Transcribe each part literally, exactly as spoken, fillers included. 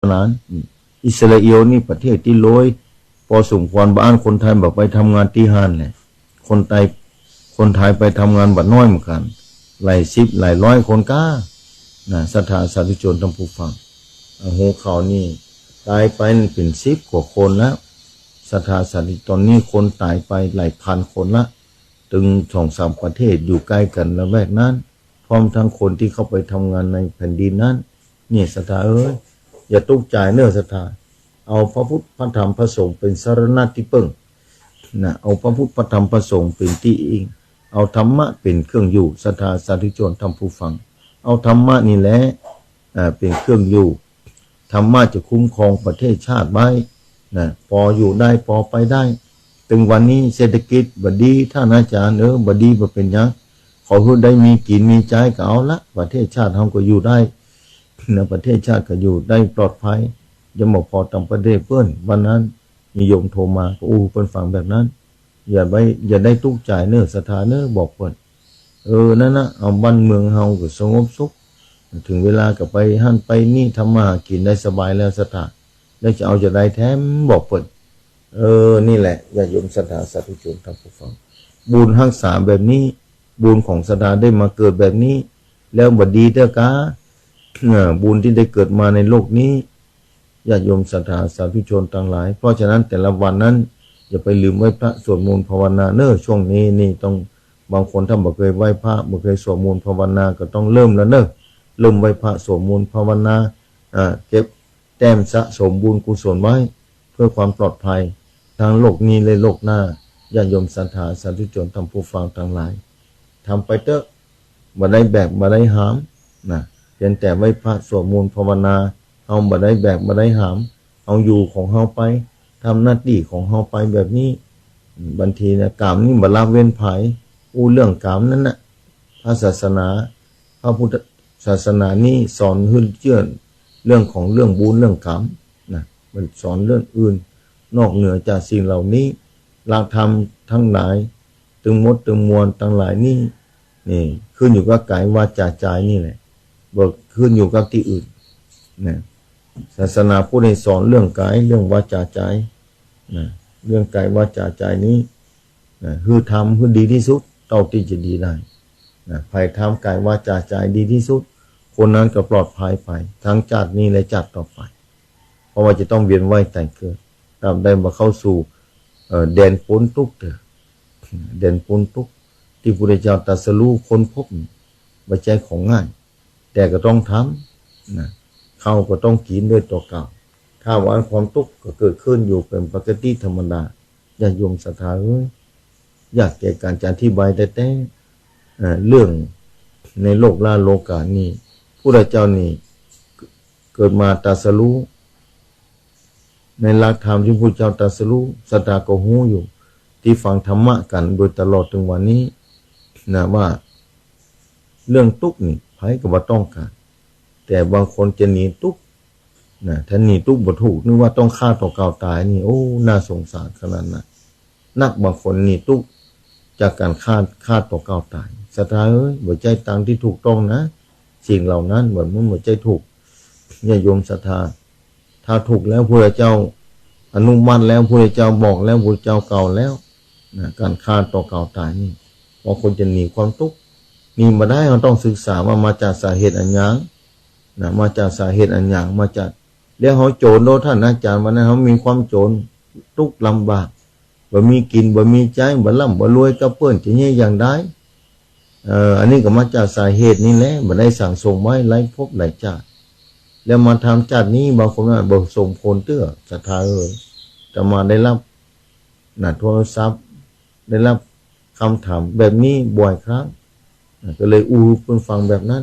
นาน อิสราเอลนี่ประเทศตี้รวยปอสมควร บ่อั้นคนไทยบ่ไปทำงานตี้หั้นแหละ คนไทย คนไทยไปทำงานบ่น้อยเหมือนกั๋น หลายสิบหลายร้อยคนก้า นะ ศรัทธาสาธุชนท่านผู้ฟัง อ่า หัวข่าวนี่ต๋ายไปนี่เป๋นสิบกว่าคนแล้ว ศรัทธาสาธุ ต๋อนนี้คนต๋ายไปหลายพันคนละ ตึงสองสามประเทศอยู่ใก้กั๋นละแวกนั้น พร้อมตึงคนตี้เข้าไปทำงานในแผ่นดินนั้น เนี่ยศรัทธาเอ๋ย อย่าตุ๊กใจ๋เน่อศรัทธา เอาพระพุทธพระธรรมพระสงฆ์เป๋นสรณะตี้เปิ้ง นะ เอาพระพุทธพระธรรมพระสงฆ์เป๋นตี้อิง เอาธรรมะเป๋นเครื่องอยู่ ศรัทธาสาธุชนท่านผู้ฟัง เอาธรรมะนี่แหละ อ่า เป๋นเครื่องอยู่ ธรรมะจะคุ้มครองประเทศชาติไว้ นะ ปออยู่ได้ ปอไปได้ ตึงวันนี้เศรษฐกิจบ่ดี ต้านอาจ๋ารย์เอ๋ย บ่ดีบ่เป๋นหยัง ขอหื้อได้มีกิ๋นมีใจ๊ก็เอาละ ประเทศชาติเฮาก็อยู่ได้ นะ ประเทศชาติก็อยู่ได้ปลอดภัย ยังบ่ผ่อต๋ามประเทศเปิ้น วันนั้นมีโยมโทรมา ก็อู้เปิ้นฟังแบบนั้น อย่าไป อย่าได้ตุ๊กใจ๋เน่อศรัทธาเน่อ บอกเปิ้น เออ นั่นนะ เอาบ้านเมืองเฮาก็สงบสุข เถิงเวลาก็ไปหั้นไปนี่ ทำมาหากิ๋นได้สบายแล้วศรัทธา แล้วจะเอาจาใดแถม บอกเปิ้น เออ นี่แหละ ญาติโยมศรัทธาสาธุชนท่านผู้ฟัง บุญฮักษาแบบนี้ บุญของศรัทธาได้มาเกิดแบบนี้ แล้วบ่ดีเตื้อกา เออ บุญตี้ได้เกิดมาในโลกนี้ ญาติโยมศรัทธาสาธุชนตังหลาย เพราะฉะนั้นแต่ละวันนั้น อย่าไปลืมไหว้พระสวดมนต์ภาวนาเน่อ ช่วงนี้นี่ต้อง บางคนถ้าบ่เกยไหว้พระ บ่เกยสวดมนต์ภาวนา ก็ต้องเริ่มแล้วเน่อ เริ่มไหว้พระสวดมนต์ภาวนา อ่า เก็บแต้มสะสมบุญกุศลไว้ เพื่อความปลอดภัย ทั้งโลกนี้และโลกหน้า ญาติโยมศรัทธาสาธุชนท่านผู้ฟังตังหลาย ทำไปเต๊อะ บ่ได้แบกบ่ได้หาม นะ เพียงแต่ไหว้พระสวดมนต์ภาวนา เฮาบ่ได้แบกบ่ได้หาม เฮาอยู่ของเฮาไป ทำหน้าตี้ของเฮาไปแบบนี้ บางทีนะ กรรมนี่บ่ละเว้นไผ อู้เรื่องกรรมนั้นนะ พระศาสนา พระพุทธศาสนานี่สอนหื้อเจื้อเรื่องของเรื่องบุญเรื่องกรรม นะ บ่สอนเรื่องอื่น นอกเหนือจากสิ่งเหล่านี้ หลักธรรมทั้งหลาย ตึงหมดตึงมวลตังหลายนี่ นี่ ขึ้นอยู่กับก๋ายวาจ๋าใจ๋นี่แหละ บ่ขึ้นอยู่กับตี้อื่น นะ ศาสนาพุทธนี่สอนเรื่องก๋าย เรื่องวาจ๋าใจ๋ นะ เรื่องก๋ายวาจ๋าใจ๋นี้ นะ หื้อทำหื้อดีตี้สุด เต้าตี้จะดีได้ นะ ใผทำก๋ายวาจ๋าใจ๋ดีตี้สุด คนนั้นก็ปลอดภัยไป ทั้งจาตินี้และจาติต่อไป เพราะว่าจะต้องเวียนว่ายต๋ายเกิด ตราบใดบ่เข้าสู่ เอ่อ แดนป๊นตุ๊กข์เต๊อะ แดนป๊นตุ๊กข์ ตี้พุทธเจ้าตรัสรู้ค้นพบ บ่ใจ้ของง่าย แต่ก็ต้องทำ นะ ข้าวก็ต้องกิ๋นโดยตั๋วเก่า ถ้าว่าความตุ๊กข์ก็เกิดขึ้นอยู่เป๋นปกติธรรมดา ญาติโยมศรัทธาเอ๋ย ยากแก่ก๋านจะอธิบายแต๊ๆ เอ่อ เรื่องในโลกล้าโลกานี่ พุทธเจ้านี่เกิดมาตรัสรู้ ในหลักธรรมตี้พุทธเจ้าตรัสรู้ ศรัทธาก็ฮู้อยู่ ตี้ฟังธรรมะกั๋นโดยตลอดเถิงวันนี้ นะ ว่าเรื่องตุ๊กข์นี่ใผก็บ่ต้องก๋าน แต่บางคนจะหนีตุ๊กข์ นะ ถ้าหนีตุ๊กข์บ่ถูก นึกว่าต้องฆ่าตั๋วเก่าต๋ายนี่ โอ้ น่าสงสารขนาดนั้น นักบางคนหนีตุ๊กข์จากก๋านฆ่า ฆ่าตั๋วเก่าต๋าย ศรัทธาเอ๋ย บ่ใจ้ตางตี้ถูกต้องนะ สิ่งเหล่านั้นบ่ มันบ่ใจ้ถูก ญาติโยมศรัทธา ถ้าถูกแล้วพุทธเจ้าอนุมัติแล้ว พุทธเจ้าบอกแล้ว พุทธเจ้ากล่าวแล้ว นะ ก๋านฆ่าตั๋วเก่าต๋ายนี่ บางคนจะหนีความตุ๊กข์ หนีบ่ได้ เฮาต้องศึกษาว่ามาจากสาเหตุอะหยัง นะ มาจากสาเหตุอะหยัง มาจาก แล้วเฮาโจรโลด ต้านอาจ๋ารย์ วันนั้นเฮามีความโจร ตุ๊กข์ลำบาก บ่มีกิ๋น บ่มีใจ๊ บ่ร่ำบ่รวยกับเปิ้น จะเยียะอย่างใด เอ่อ อันนี้ก็มาจากสาเหตุนี่แหละ บ่ได้สั่งสมไว้หลายภพหลายจาติ แล้วมาทำจาตินี้ บางคนว่าบ่สมควรเตื้อ ศรัทธาเอ๋ย อาตมาได้รับ นะ โทรศัพท์ ได้รับคำถามแบบนี้บ่อยครั้ง นะ ก็เลยอู้เปิ้นฟังแบบนั้น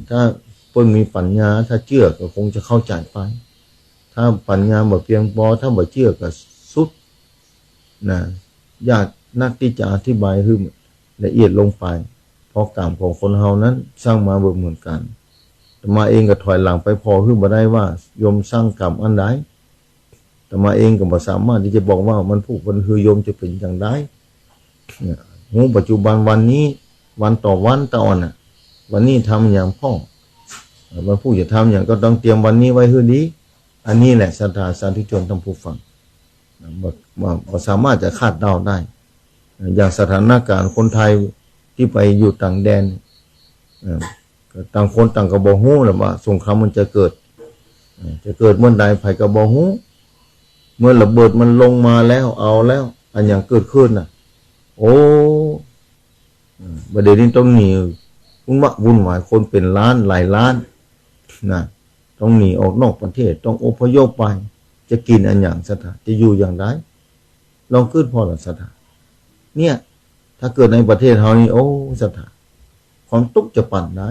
ถ้าเปิ้นมีปัญญา ถ้าเจื้อก็คงจะเข้าใจ๋ไป ถ้าปัญญาบ่เปียงปอ ถ้าบ่เจื้อก็สุด นะ ยากนักตี้จะอธิบายหื้อละเอียดลงไป เพราะกรรมของคนเฮานั้นสร้างมาบ่เหมือนกั๋น อาตมาเองก็ถอยหลังไปผ่อหื้อบ่ได้ว่าโยมสร้างกรรมอันใด อาตมาเองก็บ่สามารถตี้จะบอกว่ามันผูกพันหื้อโยมจะเป๋นอย่างใด เนี่ย ฮู้ปัจจุบันวันนี้ วันต่อวันตะอ่อนน่ะ วันนี้ทำอย่างพ่อง เอ่อ วันพูกจะทำอย่างก็ต้องเตรียมวันนี้ไว้หื้อดี อันนี้แหละศรัทธาสาธุชนท่านผู้ฟัง บ่ บ่ บ่สามารถจะคาดเดาได้ อย่างสถานการณ์คนไทยตี้ไปอยู่ต่างแดน เอ่อ ก็ต่างคนต่างก็บ่ฮู้แหละว่าสงครามมันจะเกิด เอ่อ จะเกิดเมื่อใดใผก็บ่ฮู้ เมื่อระเบิดมันลงมาแล้ว เอาแล้ว อะหยังเกิดขึ้นน่ะ โอ้ เอ่อ บ่าเดี๋ยวนี้ต้องหนี วุ่นวะวุ่นวาย คนเป๋นล้านหลายล้าน นะ ต้องหนีออกนอกประเทศ ต้องอพยพไป จะกิ๋นอะหยังศรัทธา จะอยู่อย่างใด ลองกึ๊ดผ่อล่ะศรัทธา เนี่ย ถ้าเกิดในประเทศเฮานี่ โอ้ ศรัทธา ความตุ๊กข์จะปานใด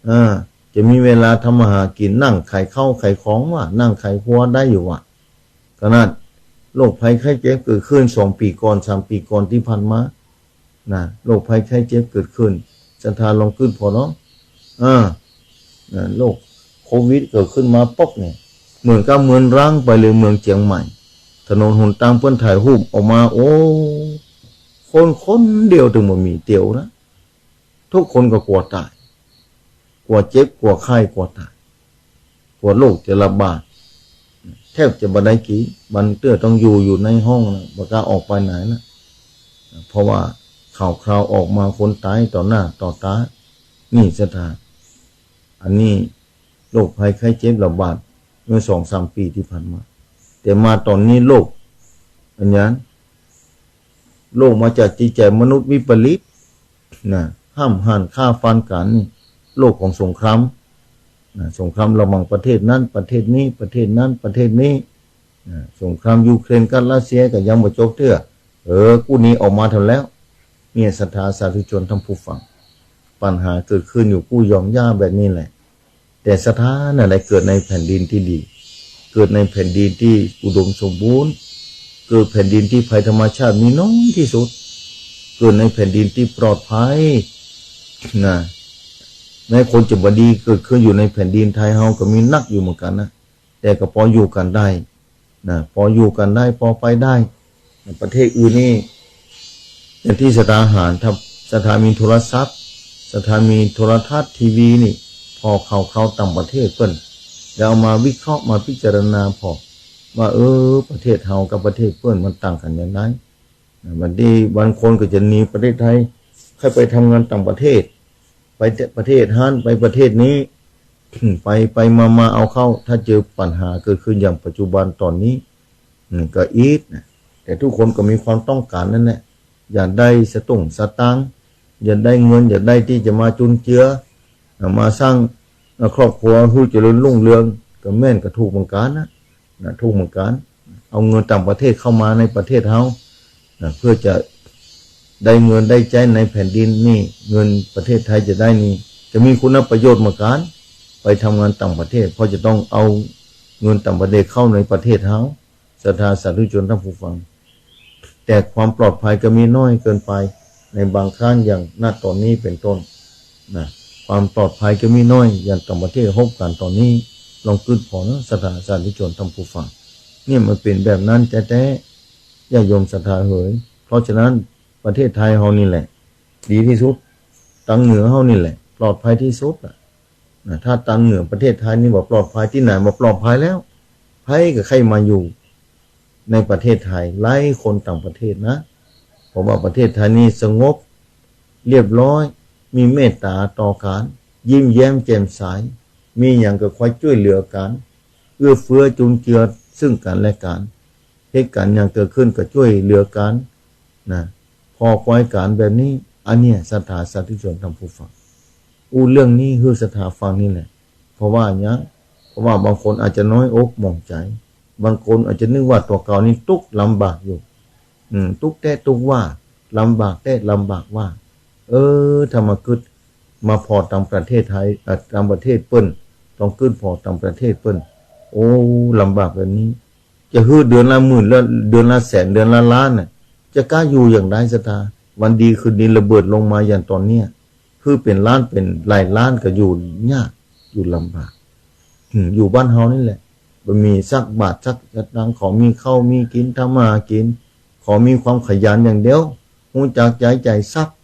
อ่า จะมีเวลาทำมาหากิ๋น นั่งขายข้าวขายของวะ นั่งขายครัวได้อยู่วะ ขนาดโรคภัยไข้เจ็บเกิดขึ้นสองปี๋ก่อน สามปี๋ก่อนตี้ผ่านมา นะ โรคภัยไข้เจ็บเกิดขึ้น ศรัทธาลองกึ๊ดผ่อเนาะ อ่า นะ โรคโควิดเกิดขึ้นมาปุ๊บเนี่ย เหมือนกับเมืองร้างไปเลย เมืองเจียงใหม่ ถนนหนตางเปิ้นถ่ายรูปออกมา โอ้ คนคนเดียวตึงบ่มีเตียวนะ ทุกคนก็กั๋วต๋าย กั๋วเจ็บ กั๋วไข้ กั๋วต๋าย กั๋วโรคจะระบาด แทบจะบ่ได้กิ๋น บางเตื้อต้องอยู่ อยู่ในห้องนะ บ่กล้าออกไปไหนนะ เพราะว่าข่าวคราวออกมาคนต๋ายต่อหน้าต่อต๋า นี่ศรัทธา อันนี้โรคภัยไข้เจ็บระบาดเมื่อสองสามปี๋ตี้ผ่านมา แต่มาต๋อนนี้โรค อะหยัง โรคมาจากจิตใจ๋มนุษย์วิปริต นะ ห้ามหันฆ่าฟันกั๋นนี่ โรคของสงคราม นะ สงครามระหว่างประเทศนั้นประเทศนี้ ประเทศนั้นประเทศนี้ นะ สงครามยูเครนกับรัสเซียก็ยังบ่จบเตื้อ เออ กู้หนีออกมาเถิงแล้ว เนี่ยศรัทธาสาธุชนท่านผู้ฟัง ปัญหาเกิดขึ้นอยู่กู้หย่อมหญ้าแบบนี้แหละ แต่ศรัทธานั่นแหละเกิดในแผ่นดินตี้ดี เกิดในแผ่นดินตี้อุดมสมบูรณ์ เกิดแผ่นดินตี้ภัยธรรมชาติมีน้อยตี้สุด เกิดในแผ่นดินตี้ปลอดภัย นะ แม้คนจะบ่ดีเกิดขึ้นอยู่ในแผ่นดินไทยเฮาก็มีนักอยู่เหมือนกั๋นนะ แต่ก็ปออยู่กั๋นได้ นะ ปออยู่กั๋นได้ ปอไปได้ ประเทศอื่นนี่ อย่างตี้ศรัทธาหัน ถ้าศรัทธามีโทรศัพท์ ศรัทธามีโทรทัศน์ ทีวีนี่ ผ่อข่าวคราวต่างประเทศเปิ้น แล้วเอามาวิเคราะห์ มาพิจารณาผ่อ ว่า เออ ประเทศเฮากับประเทศเปิ้นมันต่างกั๋นอย่างใด นะ บางทีบางคนก็จะหนีประเทศไทย ใค่ไปทำงานต่างประเทศ ไปประเทศหั้น ไปประเทศนี้ ไปไปมามาเอาเข้า ถ้าเจอปัญหาเกิดขึ้นอย่างปัจจุบันต๋อนนี้ อืม ก็อิดนะ แต่ทุกคนก็มีความต้องก๋านนั่นแหละ อยากได้สตุ้งสตางค์ อยากได้เงิน อยากได้ตี้จะมาจุนเจือ อ่า มาสร้าง อ่า ครอบครัวหื้อเจริญรุ่งเรือง ก็แม่นก็ถูกเหมือนกั๋นนะ นะ ถูกเหมือนกั๋น เอาเงินต่างประเทศเข้ามาในประเทศเฮา นะ เพื่อจะได้เงินได้ใจ๊ในแผ่นดินนี่ เงินประเทศไทยจะได้นี่ จะมีคุณประโยชน์เหมือนกั๋น ไปทำงานต่างประเทศ เพราะจะต้องเอาเงินต่างประเทศเข้าในประเทศเฮา ศรัทธาสาธุชนท่านผู้ฟัง แต่ความปลอดภัยก็มีน้อยเกินไป ในบางครั้งอย่าง ณ ต๋อนนี้เป๋นต้น นะ ความปลอดภัยก็มีน้อย อย่างต่างประเทศฮบกั๋นต๋อนนี้ ลองกึ๊ดผ่อเนาะ ศรัทธาสาธุชนท่านผู้ฟัง เนี่ยมันเป๋นแบบนั้นแต๊ๆ ญาติโยมศรัทธาเหย เพราะฉะนั้นประเทศไทยเฮานี่แหละ ดีตี้สุด ตางเหนือเฮานี่แหละ ปลอดภัยตี้สุดอะ นะ ถ้าตางเหนือประเทศไทยนี่บ่ปลอดภัย ตี้ไหนบ่ปลอดภัยแล้ว ใผก็ใค่มาอยู่ในประเทศไทย ไร้คนต่างประเทศนะ เพราะว่าประเทศไทยนี่สงบ เรียบร้อย มีเมตต๋าต่อกั๋น ยิ้มแย้มแจ่มใส มีหยังก็คอยจ้วยเหลือกั๋น เอื้อเฟื้อจุนเจือซึ่งกั๋นและกั๋น เหตุก๋ารณ์หยังเกิดขึ้นก็จ้วยเหลือกั๋น นะ ผ่อคอยกั๋นแบบนี้ อันเนี้ยศรัทธาสาธุชนท่านผู้ฟัง อู้เรื่องนี้หื้อศรัทธาฟังนี่แหละ เพราะว่าหยัง เพราะว่าบางคนอาจจะน้อยอกหมองใจ๋ บางคนอาจจะนึกว่าตั๋วเก่านี่ตุ๊กข์ลำบากอยู่ อืม ตุ๊กข์แต๊ตุ๊กข์ว่า ลำบากแต๊ลำบากว่า เออ ถ้ามากึ๊ด มาผ่อตางประเทศไทย เอ่อ ตางประเทศเปิ้น ต้องกึ๊ดผ่อตางประเทศเปิ้น โอ้ ลำบากแบบนี้ จะหื้อเดือนละหมื่น ละ เดือนละแสน เดือนละล้านน่ะ จะกล้าอยู่อย่างใดศรัทธา วันดีคืนดีระเบิดลงมาอย่างต๋อนเนี้ย หื้อเป๋นล้านเป๋นหลายล้านก็อยู่ยาก อยู่ลำบาก อืม อยู่บ้านเฮานี่แหละ บ่มีสักบาทสักสตางค์ ขอมีข้าวมีกิ๋น ทำมาหากิ๋น ขอมีความขยันอย่างเดียว ฮู้จักใจ๊จ่ายทรัพย์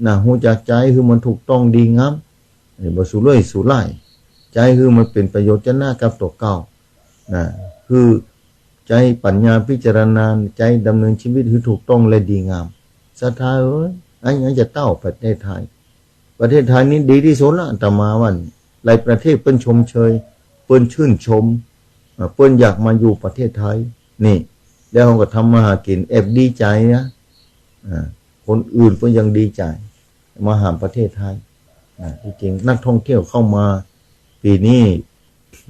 นะ ฮู้จักใจ๊หื้อมันถูกต้องดีงาม เอ้ย บ่สุรุ่ยสุร่าย ใจ๊หื้อมันเป๋นประโยชน์จะนะกับตั๋วเก่า นะ คือใจ๊ปั๋ญญาพิจารณา ใจ๊ดำเนินชีวิตหื้อถูกต้องและดีงาม ศรัทธาเอ๋ย อันยังจะเต้าประเทศไทย ประเทศไทยนี่ดีตี้สุดละ อาตมาว่า หลายประเทศเปิ้นชมเชย เปิ้นชื่นชม อ่า เปิ้นอยากมาอยู่ประเทศไทย นี่ แล้วเฮาก็ทำมาหากิ๋น แอบดีใจ๋นะ อ่า คนอื่นเปิ้นยังดีใจ๋ มาหาประเทศไทย อ่า ตี้จริงนักท่องเที่ยวเข้ามา ปี๋นี้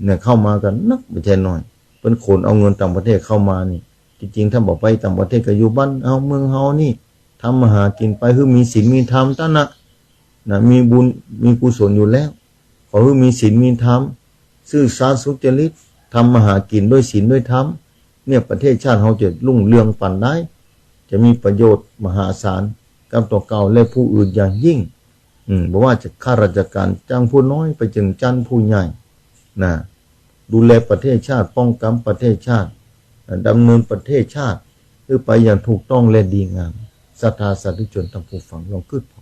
เนี่ยเข้ามากั๋นนัก บ่ใจ้น้อย เปิ้นขนเอาเงินต่างประเทศเข้ามานี่ ตี้จริงถ้าบ่ไปต่างประเทศก็อยู่บ้านเฮาเมืองเฮานี่ ทำมาหากิ๋นไป หื้อมีศีลมีธรรมตะนะ นะ มีบุญมีกุศลอยู่แล้ว ขอหื้อมีศีลมีธรรม ซื่อสัตย์สุจริต ทำมาหากิ๋นด้วยศีลด้วยธรรม เนี่ยประเทศชาติเฮาจะรุ่งเรืองปั๋นใด จะมีประโยชน์มหาศาลกับตั๋วเก่าและผู้อื่นอย่างยิ่ง อืม บ่ว่าจะข้าราชการจั้นผู้น้อยไปเถิงจั้นผู้ใหญ่ นะ ดูแลประเทศชาติ ป้องกันประเทศชาติ เอ่อ ดำเนินประเทศชาติหื้อไปอย่างถูกต้องและดีงาม ศรัทธาสาธุชนท่านผู้ฟังลองกึ๊ดผ่อ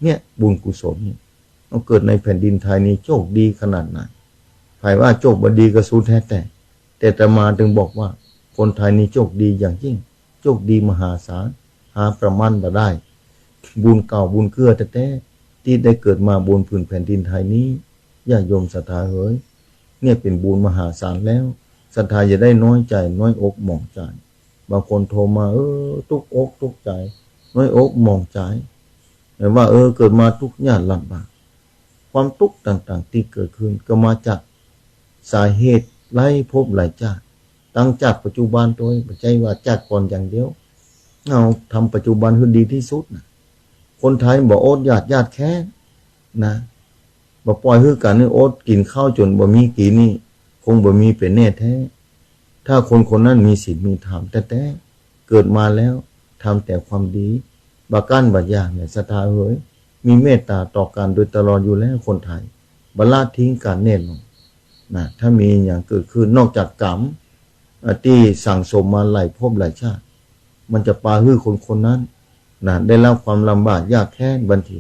เนี่ยบุญกุศลนี่ เฮาเกิดในแผ่นดินไทยนี่โชคดีขนาดไหน ใผว่าโชคบ่ดีก็สุดแท้แต่ แต่อาตมาจึงบอกว่าคนไทยนี่โชคดีอย่างยิ่ง โชคดีมหาศาล หาประมาณบ่ได้ บุญเก่าบุญเกื้อแต๊ๆ ตี้ได้เกิดมาบนผืนแผ่นดินไทยนี้ ญาติโยมศรัทธาเหย เนี่ยเป๋นบุญมหาศาลแล้ว ศรัทธาอย่าได้น้อยใจ๋ น้อยอกหมองใจ๋ บางคนโทรมา เออ ตุ๊กอกตุ๊กใจ๋ น้อยอกหมองใจ๋ ว่า เออ เกิดมาตุ๊กยากลำบาก ความตุ๊กต่างๆ ตี้เกิดขึ้นก็มาจากสาเหตุหลายภพหลายจาติ ตั้งจาติปัจจุบันตวย บ่ใจ้ว่าจาติก่อนอย่างเดียว เฮาทำปัจจุบันหื้อดีตี้สุดนะ คนไทยบ่อดอยากยากแค้นนะ บ่ป่อยหื้อกั๋นหื้ออดกิ๋นข้าวจ๋นบ่มีกิ๋นนี่ คงบ่มีเป๋นแน่แท้ ถ้าคนคนนั้นมีศีลมีธรรมแต๊ๆ เกิดมาแล้วทำแต่ความดี บ่ก้านบ่อยากเนี่ย ศรัทธาเหย มีเมตตาต่อกั๋นโดยตลอดอยู่แล้วคนไทย บ่ละทิ้งกั๋นแน่นอนนะ ถ้ามีอะหยังเกิดขึ้นนอกจากกรรม อ่ะ ตี้สั่งสมมาหลายภพหลายชาติ มันจะปาหื้อคนคนนั้นนะ ได้รับความลำบากยากแค้น บางที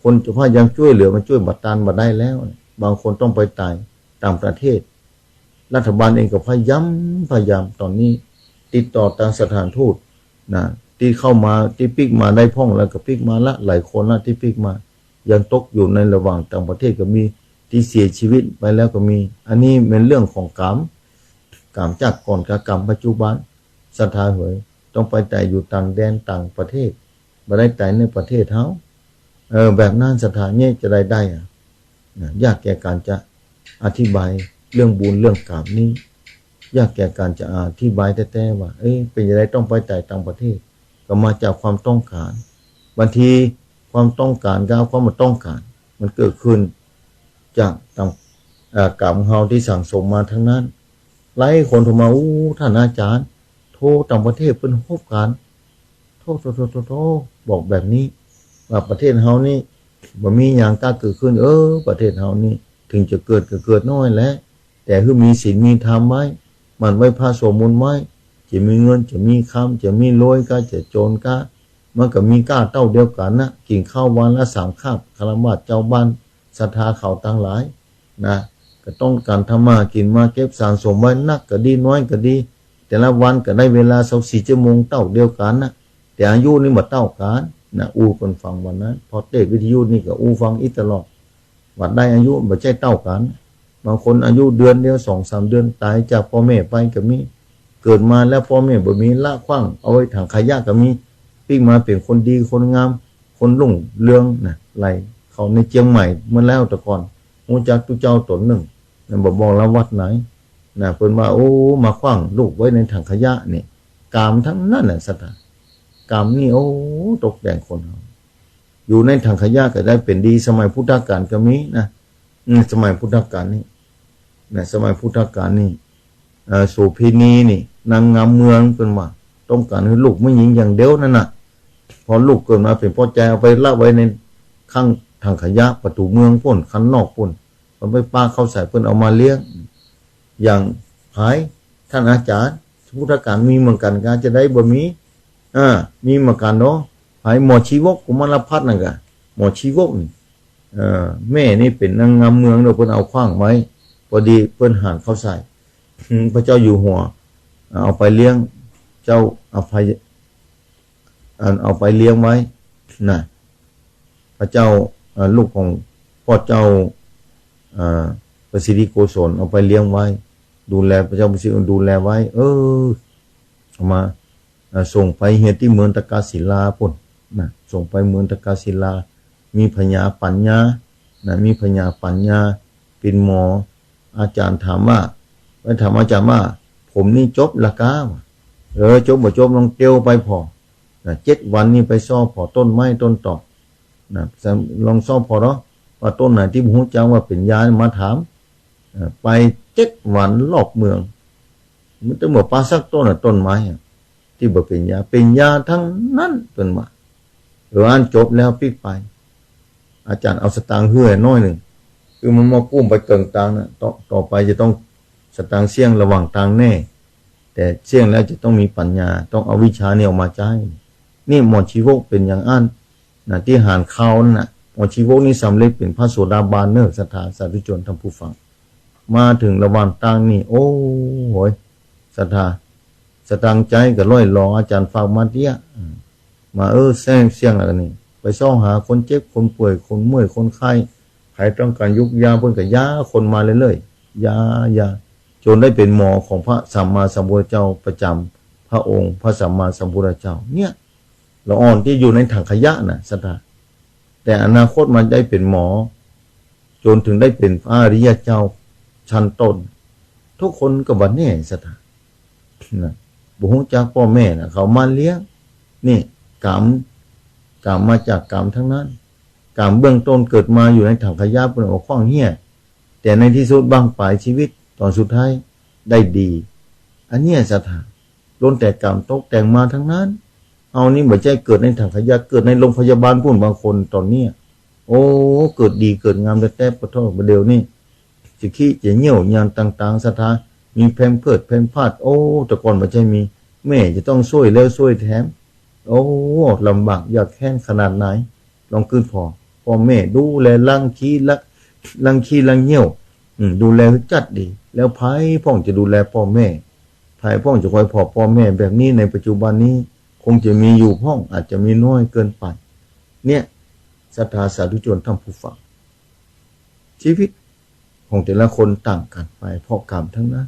คนจะพยายามจ้วยเหลือ มันจ้วยบ่ตันบ่ได้แล้ว บางคนต้องไปต๋ายต่างประเทศ รัฐบาลเองก็พยายาม พยายาม ต๋อนนี้ติดต่อตางสถานทูตนะ ตี้เข้ามา ตี้ปิ๊กมาได้พ่องแล้วก็ปิ๊กมาละ หลายคนละตี้ปิ๊กมา ยังตกอยู่ในระหว่างต่างประเทศก็มี ตี้เสียชีวิตไปแล้วก็มี อันนี้เป๋นเรื่องของกรรม กรรมจาติก่อนกับกรรมปัจจุบัน ศรัทธาเหย ต้องไปต๋ายอยู่ต่างแดนต่างประเทศ บ่ได้ต๋ายในประเทศเฮา เออ แบบนั้นศรัทธาเนี่ยจะได้ ได้อะ นะ ยากแก่ก๋านจะอธิบายเรื่องบุญเรื่องกรรมนี้ ยากแก่ก๋านจะอธิบายแต๊ๆ ว่า เอ๊ะ เป๋นจะไดต้องไปต๋ายต่างประเทศ ก็มาจากความต้องการ บางทีความต้องการกับความบ่ต้องการ มันเกิดขึ้นจากต่าง เอ่อ กรรมเฮาตี้สั่งสมมาตังนั้น หลายคนโทรมา อู้ ต้านอาจ๋ารย์ โทรต่างประเทศเปิ้นฮบกั๋น โธ่ โธ่ โธ่ โธ่ โธ่ บอกแบบนี้ ว่าประเทศเฮานี่บ่มีหยังกล้าเกิดขึ้น เออ ประเทศเฮานี่ เถิงจะเกิดก็เกิดน้อยแหละ แต่หื้อมีศีลมีธรรมไว้ หมั่นไหว้พระสวดมนต์ไว้ จะมีเงิน จะมีคำ จะมีรวยกา จะจนกา มันก็มีก้าเต้าเดียวกั๋นนะ กิ๋นข้าววันละสามคาบ ฆราวาส เจ้าบ้าน ศรัทธาเขาตังหลายนะ ก็ต้องก๋านทำมาหากิ๋นมาเก็บสะสมไว้ นักก็ดี น้อยก็ดี แต่ละวันก็ได้เวลาซาวสี่ชั่วโมงเต้าเดียวกั๋นนะ แต่อายุนี่บ่เต้ากั๋นนะ อู้เปิ้นฟังวันนั้น พอเตะวิทยุนี่ก็อู้ฟังอี้ตลอด ว่าได้อายุบ่ใจ้เต้ากั๋น บางคนอายุเดือนเดียว สองสามเดือน ต๋ายจากป้อแม่ไปก็มี เกิดมาแล้วป้อแม่บ่มี ละขว้างเอาไว้ถังขยะก็มี ปิ๊กมาเป๋นคนดีคนงาม คนรุ่งเรืองนะ ไหลเข้าในเจียงใหม่เมื่อแล้วแต่ก่อน ฮู้จักตุ๊เจ้าต๋นนึ่ง นะ บ่บอกละวัดไหน นะ เปิ้นว่า โอ้ มาขว้างลูกไว้ในถังขยะนี่ กรรมตังนั้นน่ะ ศรัทธา กรรมนี่ โอ้ ตกแต่งคนเฮา อยู่ในถังขยะก็ได้เป๋นดี สมัยพุทธกาลก็มีนะ อืม สมัยพุทธกาลนี่นะ สมัยพุทธกาลนี่ เอ่อ โสเภณีนี่ นางงามเมืองเปิ้นว่า ต้องก๋านหื้อลูกแม่ญิงอย่างเดียวนั่นน่ะ พอลูกเกิดมาเป๋นป้อจาย เอาไปละไว้ในข้างถังขยะประตู๋เมืองปู๊น ข้างนอกปู๊น มันไปปาเข้าใส่ เปิ้นเอามาเลี้ยง อย่างผายต้านอาจ๋ารย์ พุทธกาลมีเหมือนกั๋นกา จะไดบ่มี อ่า มีเหมือนกั๋นเนาะ ผายหมอชีวก กุมารพัฒน์นั่นกา หมอชีวกนี่ เอ่อ แม่นี่เป๋นนางงามเมืองเนาะ เปิ้นเอาขว้างไว้ พอดีเปิ้นหาญเข้าใส่ พระเจ้าอยู่หัว เอาไปเลี้ยง เจ้าอภัย อันเอาไปเลี้ยงไว้นะ พระเจ้า เอ่อ ลูกของพ่อเจ้า เอ่อ ประสิทธิโกศลเอาไปเลี้ยงไว้ ดูแล พระเจ้าประสิทธิดูแลไว้ เออ เอามา เอ่อ ส่งไปเฮียนตี้เมืองตะกาศิลาปุ้นนะ ส่งไปเมืองตะกาศิลา มีผญาปั๋ญญานะ มีผญาปั๋ญญา เป๋นหมอ อาจ๋ารย์ถามว่า ไปถามอาจ๋ารย์ว่า ผมนี่จบละก้า ว่า เออ จบบ่จบลองเตียวไปผ่อนะ เจ็ดวันนี่ไปซอผ่อต้นไม้ต้นตอกนะ ลองซอผ่อเนาะ ว่าต้นไหนตี้บ่ฮู้จักว่าเป๋นยามาถาม เอ่อ ไปเจ็ดวันรอบเมือง มันจะบ่ปะสักต้นน่ะ ต้นไม้อะ ตี้บ่เป๋นยา เป๋นยาตังนั้น เปิ้นว่า เออ อันจบแล้วปิ๊กไป อาจ๋ารย์เอาสตางค์หื้อหน้อยนึ่ง คือมันบ่กุ้มไปเกิ่งตังค์นะ ต่อ ต่อไปจะต้องสตางค์เสี้ยงระหว่างตางแน่ แต่เสี้ยงแล้วจะต้องมีปั๋ญญา ต้องเอาวิชานี่ออกมาใจ๊ นี่หมอชีวกเป๋นอย่างอั้นนะ ตี้หานข่าวนั่นน่ะ หมอชีวกนี่สำเร็จเป๋นพระโสดาบันเน่อ ศรัทธาสาธุชนท่านผู้ฟัง มาเถิงระหว่างตางนี่ โอ้โหย ศรัทธา สตางค์ใจ๊ก็ร้อยหลอ อาจ๋ารย์ฝากมาเตี้ย อืม มา เออ เสี้ยง เสี้ยงอะไรนี่ ไปซองหาคนเจ็บ คนป่วย คนเมื่อย คนไข้ ใผต้องก๋านยุกยา เปิ้นก็ยาคนมาเรื่อยๆ ยา ยา จ๋นได้เป๋นหมอของพระสัมมาสัมพุทธเจ้าประจ๋ำพระองค์พระสัมมาสัมพุทธเจ้า เนี่ย ละอ่อนตี้อยู่ในถังขยะน่ะ ศรัทธา แต่อนาคตมันได้เป๋นหมอ จ๋นเถิงได้เป๋นพระอริยเจ้าชั้นต้น ทุกคนก็บ่แน่ ศรัทธา นะ บ่ฮู้จักป้อแม่นะ เขามาเลี้ยง นี่ ก๋รรม ก๋รรมมาจากก๋รรมตังนั้น ก๋รรมเบื้องต้นเกิดมาอยู่ในถังขยะ เปิ้นเอาขว้างเหี้ย แต่ในตี้สุดบั้งป๋ายชีวิตต๋อนสุดท้ายได้ดี อันเนี้ย ศรัทธา ล้วนแต่ก๋รรมตกแต่งมาตังนั้น เฮานี่บ่ใจ้เกิดในถังขยะ เกิดในโรงพยาบาลปุ้นบางคนต๋อนเนี้ย โอ้ เกิดดีเกิดงามแต๊ๆ ปะโธ่ บ่าเดี่ยวนี้ จะขี้จะเยี่ยวอย่างต่างๆ ศรัทธา มีแพมเพิร์สแพมพัส โอ้ แต่ก่อนบ่ใจ้มี แม่จะต้องซ่วยแล้วซ่วยแถม โอ้ ลำบากยากแค้นขนาดไหน ลองกึ๊ดผ่อ ป้อแม่ดูแลล้างขี้ ล้าง ล้างขี้ล้างเยี่ยว อืม ดูแลหื้อจั๊ดดี แล้วใผพ่องจะดูแลป้อแม่ ใผพ่องจะคอยผ่อป้อแม่แบบนี้ ในปัจจุบันนี้ คงจะมีอยู่พ่อง อาจจะมีน้อยเกินไป เนี่ย ศรัทธาสาธุชนท่านผู้ฟัง ชีวิตของแต่ละคนต่างกั๋นไป เพราะก๋รรมตังนั้น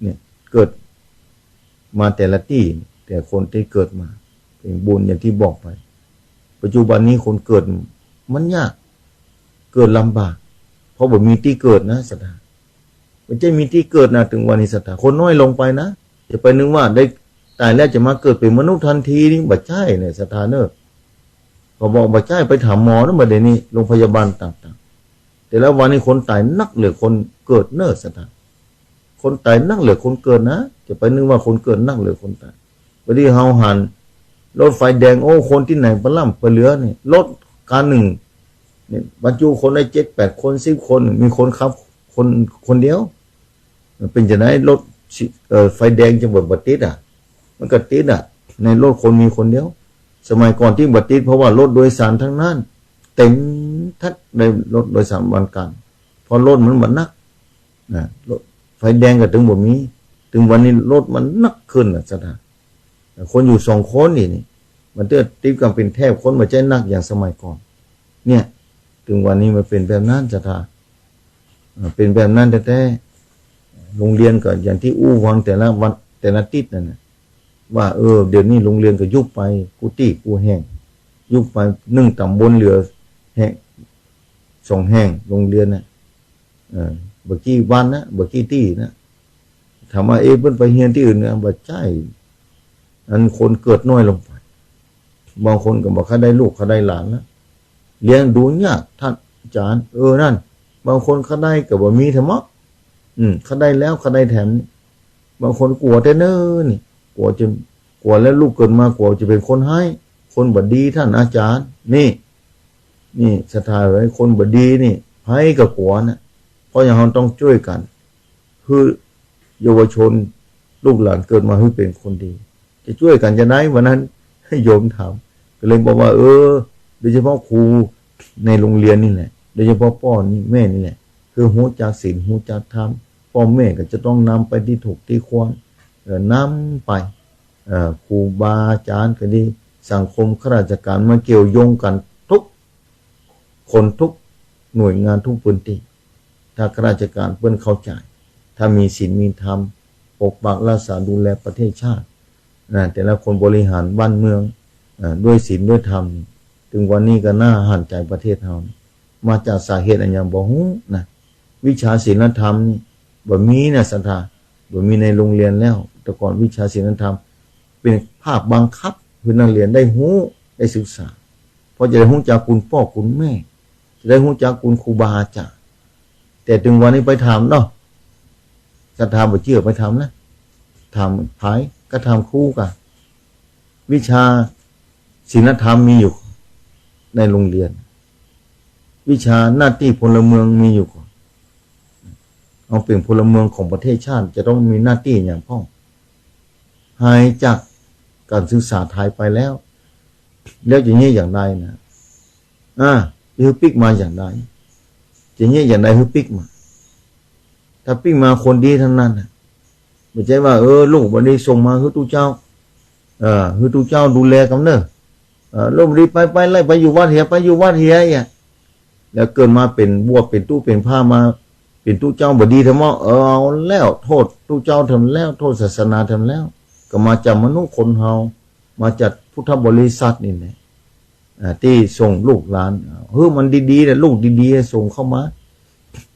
เนี่ย เกิดมาแต่ละตี้ แต่คนตี้เกิดมา เป๋นบุญอย่างตี้บอกไป ปัจจุบันนี้คนเกิดมันยาก เกิดลำบาก เพราะบ่มีตี้เกิดนะ ศรัทธา บ่ใจ้มีตี้เกิดนะ เถิงวันนี้ ศรัทธา คนน้อยลงไปนะ จะไปนึกว่าได้ต๋ายแล้วจะมาเกิดเป๋นมนุษย์ตันทีนี่ บ่ใจ้เนี่ย ศรัทธาเน่อ เขาบอกบ่ใจ้ ไปถามหมอนะ บ่าเดี่ยวนี้ โรงพยาบาลต่างๆ แต่ละวันนี้คนต๋ายนักเหลือคนเกิดเน่อ ศรัทธา คนต๋ายนักเหลือคนเกิดนะ จะไปนึกว่าคนเกิดนักเหลือคนต๋าย บ่าเดี่ยวเฮาหัน รถไฟแดง โอ้ คนตี้ไหนปะล่ำปะเหลือนี่ รถคันนึ่ง เนี่ย บรรจุคนได้เจ็ดแปดคน สิบคน มีคนขับคน คนเดียว เป๋นจะใดรถสิ เอ่อ ไฟแดงจะบ่ บ่ติดอะ มันก็ติดอะ ในรถคนมีคนเดียว สมัยก่อนตี้บ่ติด เพราะว่ารถโดยสารตังนั้น เต๋มทัดในรถโดยสารวันก๋าน เพราะรถมันบ่นักนะ รถไฟแดงก็เถิงบ่มี เถิงวันนี้รถมันนักขึ้นน่ะ ศรัทธา คนอยู่สองคนนี่ นี่ มันเตื้อติดกั๋นเป๋นแถว คนบ่ใจ้นักอย่างสมัยก่อน เนี่ย เถิงวันนี้มันเป๋นแบบนั้น ศรัทธา อ่า เป๋นแบบนั้นแต๊ๆ โรงเรียนก็อย่างตี้อู้ฟังแต่ละวัน แต่ละติ๊ดนั่นน่ะ ว่า เออ เดี๋ยวนี้โรงเรียนก็ยุบไป กู้ตี้กู้แห่ง ยุบไป นึ่งต๋ำบลเหลือแห่ง สองแห่ง โรงเรียนน่ะ เออ บ่ากี่วันนะ บ่ากี่ตี้นะ ถามว่า เอ๊ะ เปิ้นไปเฮียนตี้อื่นนะ บ่ใจ้ อันคนเกิดน้อยลงไป บางคนก็บ่ใค่ได้ลูกใค่ได้หลานแล้ว เลี้ยงดูยาก ต้านอาจ๋ารย์ เออ นั่น บางคนใค่ได้ก็บ่มีแถม อืม ใค่ได้แล้วใค่ได้แถม บางคนกั๋วแต๊เน่อนี่ กั๋วจะ กั๋วแล้วลูกเกิดมากั๋วจะเป๋นคนฮ้าย คนบ่ดี ต้านอาจ๋ารย์ นี่ นี่ ศรัทธาเอ๋ย คนบ่ดีนี่ ใผก็กั๋วนะ เพราะหยังเฮาต้องจ้วยกั๋น หื้อเยาวชนลูกหลานเกิดมาหื้อเป๋นคนดี จะจ้วยกั๋นจะใด วันนั้นโยมถาม ก็เลยบอกว่า เออ โดยเฉพาะครูในโรงเรียนนี่แหละ โดยเฉพาะป้อนี่แม่นี่แหละ คือฮู้จักศีล ฮู้จักธรรม ป้อแม่ก็จะต้องนำไปตี้ถูกตี้ควร เอ่อ นำไป เอ่อ ครูบาอาจ๋ารย์ก็ดี สังคมข้าราชก๋านมาเกี่ยวโยงกั๋นทุกคนทุกหน่วยงานทุกพื้นตี้ ถ้าข้าราชก๋านเปิ้นเข้าใจ๋ ถ้ามีศีลมีธรรม ปกปักรักษาดูแลประเทศชาติ นะ แต่ละคนบริหารบ้านเมือง เอ่อ ด้วยศีลด้วยธรรม เถิงวันนี้ก็น่าหันใจ๋ประเทศเฮา มาจากสาเหตุอะหยังบ่ฮู้นะ วิชาศีลธรรมนี่บ่มีนะศรัทธา บ่มีในโรงเรียนแล้ว แต่ก่อนวิชาศีลธรรมเป๋นภาคบังคับหื้อนักเรียนได้ฮู้ได้ศึกษา เพราะจะได้ฮู้จักคุณป้อคุณแม่ จะได้ฮู้จักคุณครูบาอาจ๋ารย์ แต่เถิงวันนี้ไปถามเนาะ ศรัทธาบ่เจื้อไปถามนะ ถามใผ ก็ถามครูก่ะ วิชาศีลธรรมมีอยู่ในโรงเรียน วิชาหน้าตี้พลเมืองมีอยู่ก่อ เฮาเป๋นพลเมืองของประเทศชาติ จะต้องมีหน้าตี้อะหยังพ่อง หายจากก๋านศึกษาไทยไปแล้ว แล้วจะเยียะอย่างใดนะ อ่า จะหื้อปิ๊กมาอย่างใด จะเยียะอย่างใดหื้อปิ๊กมา ถ้าปิ๊กมาคนดีตังนั้นนะ บ่ใจ้ว่า เออ ลูกบ่ดีส่งมาหื้อตุ๊เจ้า เออ หื้อตุ๊เจ้าดูแลกำเน่อ เออ ลูกบ่ดีไป ไปไล่ไปอยู่วัดเหีย ไปอยู่วัดเหีย เหีย แล้วเกิดมาเป๋นบวชเป๋นตุ๊เป๋นผ้ามา เป๋นตุ๊เจ้าบ่ดีแท้มอ เออ เอาแล้ว โต้ษตุ๊เจ้าแถมแล้ว โต้ษศาสนาแถมแล้ว ก็มาจากมนุษย์คนเฮา มาจากพุทธบริษัทนี่แหละ อ่า ตี้ส่งลูกหลาน หื้อมันดีๆ นะ ลูกดีๆ ส่งเข้ามา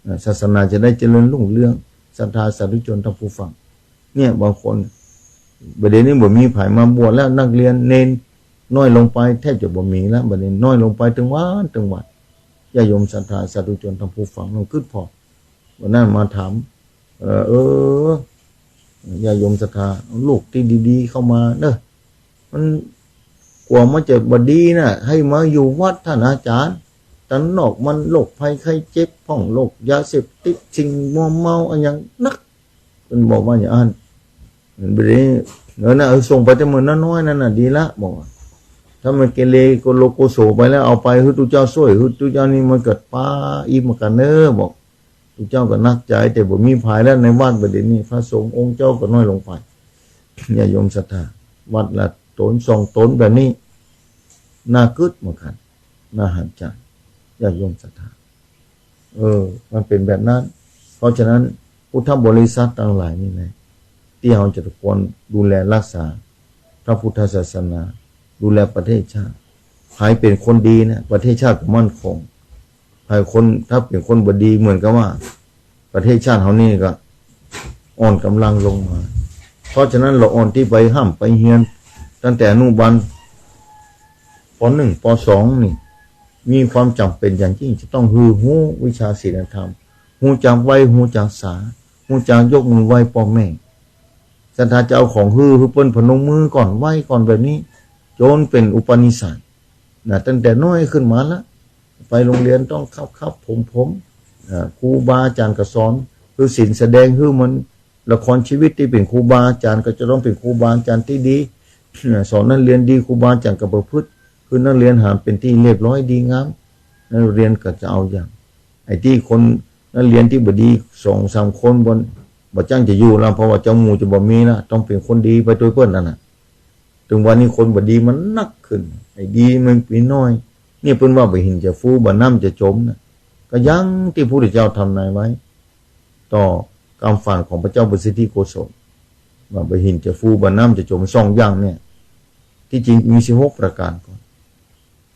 อ่า ศาสนาจะได้เจริญรุ่งเรือง ศรัทธาสาธุชนท่านผู้ฟัง เนี่ย บางคน บ่าเดี่ยวนี้บ่มีใผมาบวชแล้ว นักเรียนเณรน้อยลงไป แทบจะบ่มีแล้ว บ่าเดี่ยวนี้น้อยลงไปตึงวันตึงวัน ญาติโยมศรัทธาสาธุชนท่านผู้ฟัง ลองกึ๊ดผ่อ วันนั้นมาถาม เออ เออ ญาติโยมศรัทธา เอาลูกตี้ดีๆ เข้ามาเน่อ มัน กว่ามันจะบ่ดีนะ หื้อมาอยู่วัดต้านอาจ๋ารย์ ตังนอกมันโรคภัยไข้เจ็บพ่อง โรคยาเสพติด สิ่งมัวเมาอะหยังนัก เปิ้นบอกว่าอย่างอั้น มันบ่ดี เออนะ เออ ส่งไปแต่เมินน้อยๆ นั่นน่ะดีละ บอกว่า ถ้ามันเกเรโกโลโกโสไปแล้ว เอาไปหื้อตุ๊เจ้าซ่วย หื้อตุ๊เจ้านี่มันเกิดปาอีกเหมือนกั๋นเน่อ บอก ตุ๊เจ้าก็หนักใจ๋ แต่บ่มีใผแล้วในวัดบ่าเดี่ยวนี้ พระสงฆ์องค์เจ้าก็น้อยลงไป ญาติโยมศรัทธา วัดละต๋นสองต๋นแบบนี้ น่ากึ๊ดเหมือนกั๋น น่าหันใจ๋ ญาติโยมศรัทธา เออ มันเป๋นแบบนั้น เพราะฉะนั้นพุทธบริษัทตังหลายนี่แหละ ตี้เฮาจะควรดูแลรักษาพระพุทธศาสนา ดูแลประเทศชาติ ใผเป๋นคนดีนะ ประเทศชาติก็มั่นคง ใผคน ถ้าเป๋นคนบ่ดี เหมือนกับว่า ประเทศชาติเฮานี่ก็อ่อนก๋ำลังลงมา เพราะฉะนั้นเฮาอ่อนตี้ไปฮ่ำไปเฮียน ตั้งแต่อนุบาล ป.หนึ่ง ป.สอง นี่ มีความจ๋ำเป๋นอย่างยิ่ง จะต้องหื้อฮู้วิชาศีลธรรม ฮู้จักไหว้ ฮู้จักสา ฮู้จักยกมือไหว้ป้อแม่ ศรัทธาจะเอาของหื้อ หื้อเปิ้นพนมมือก่อน ไหว้ก่อนแบบนี้ จ๋นเป๋นอุปนิสัยนะ ตั้งแต่น้อยขึ้นมาละ ไปโรงเรียนต้องคับๆ ผมๆ อ่า ครูบาอาจ๋ารย์ก็สอน หื้อศีลแสดง หื้อมัน ละครชีวิตตี้เป๋นครูบาอาจ๋ารย์ก็จะต้องเป๋นครูบาอาจ๋ารย์ตี้ดี อ่า สอนนักเรียนดี ครูบาอาจ๋ารย์ก็ประพฤติ หื้อนักเรียนหาเป๋นตี้เรียบร้อยดีงาม นักเรียนก็จะเอาอย่าง ไอ้ตี้คน นักเรียนตี้บ่ดีสองสามคนบ่ บ่จ้างจะอยู่ละ เพราะว่าเจ้าหมู่จะบ่มีละ ต้องเป๋นคนดีไปตวยเปิ้นนั่นน่ะ ตึงวันนี้คนบ่ดีมันนักขึ้น ไอ้ดีมันมีน้อย เนี่ยเปิ้นว่าบ่าหินจะฟู บ่าน้ำจะจ๋มนะ ก็อย่างตี้พระพุทธเจ้าทำนายไว้ ต่อกำฝันของพระเจ้าประสิทธิโกศล ว่าบ่าหินจะฟู บ่าน้ำจะจ๋ม สองอย่างเนี่ย ตี้จริงมีสิบหกประก๋านก่อ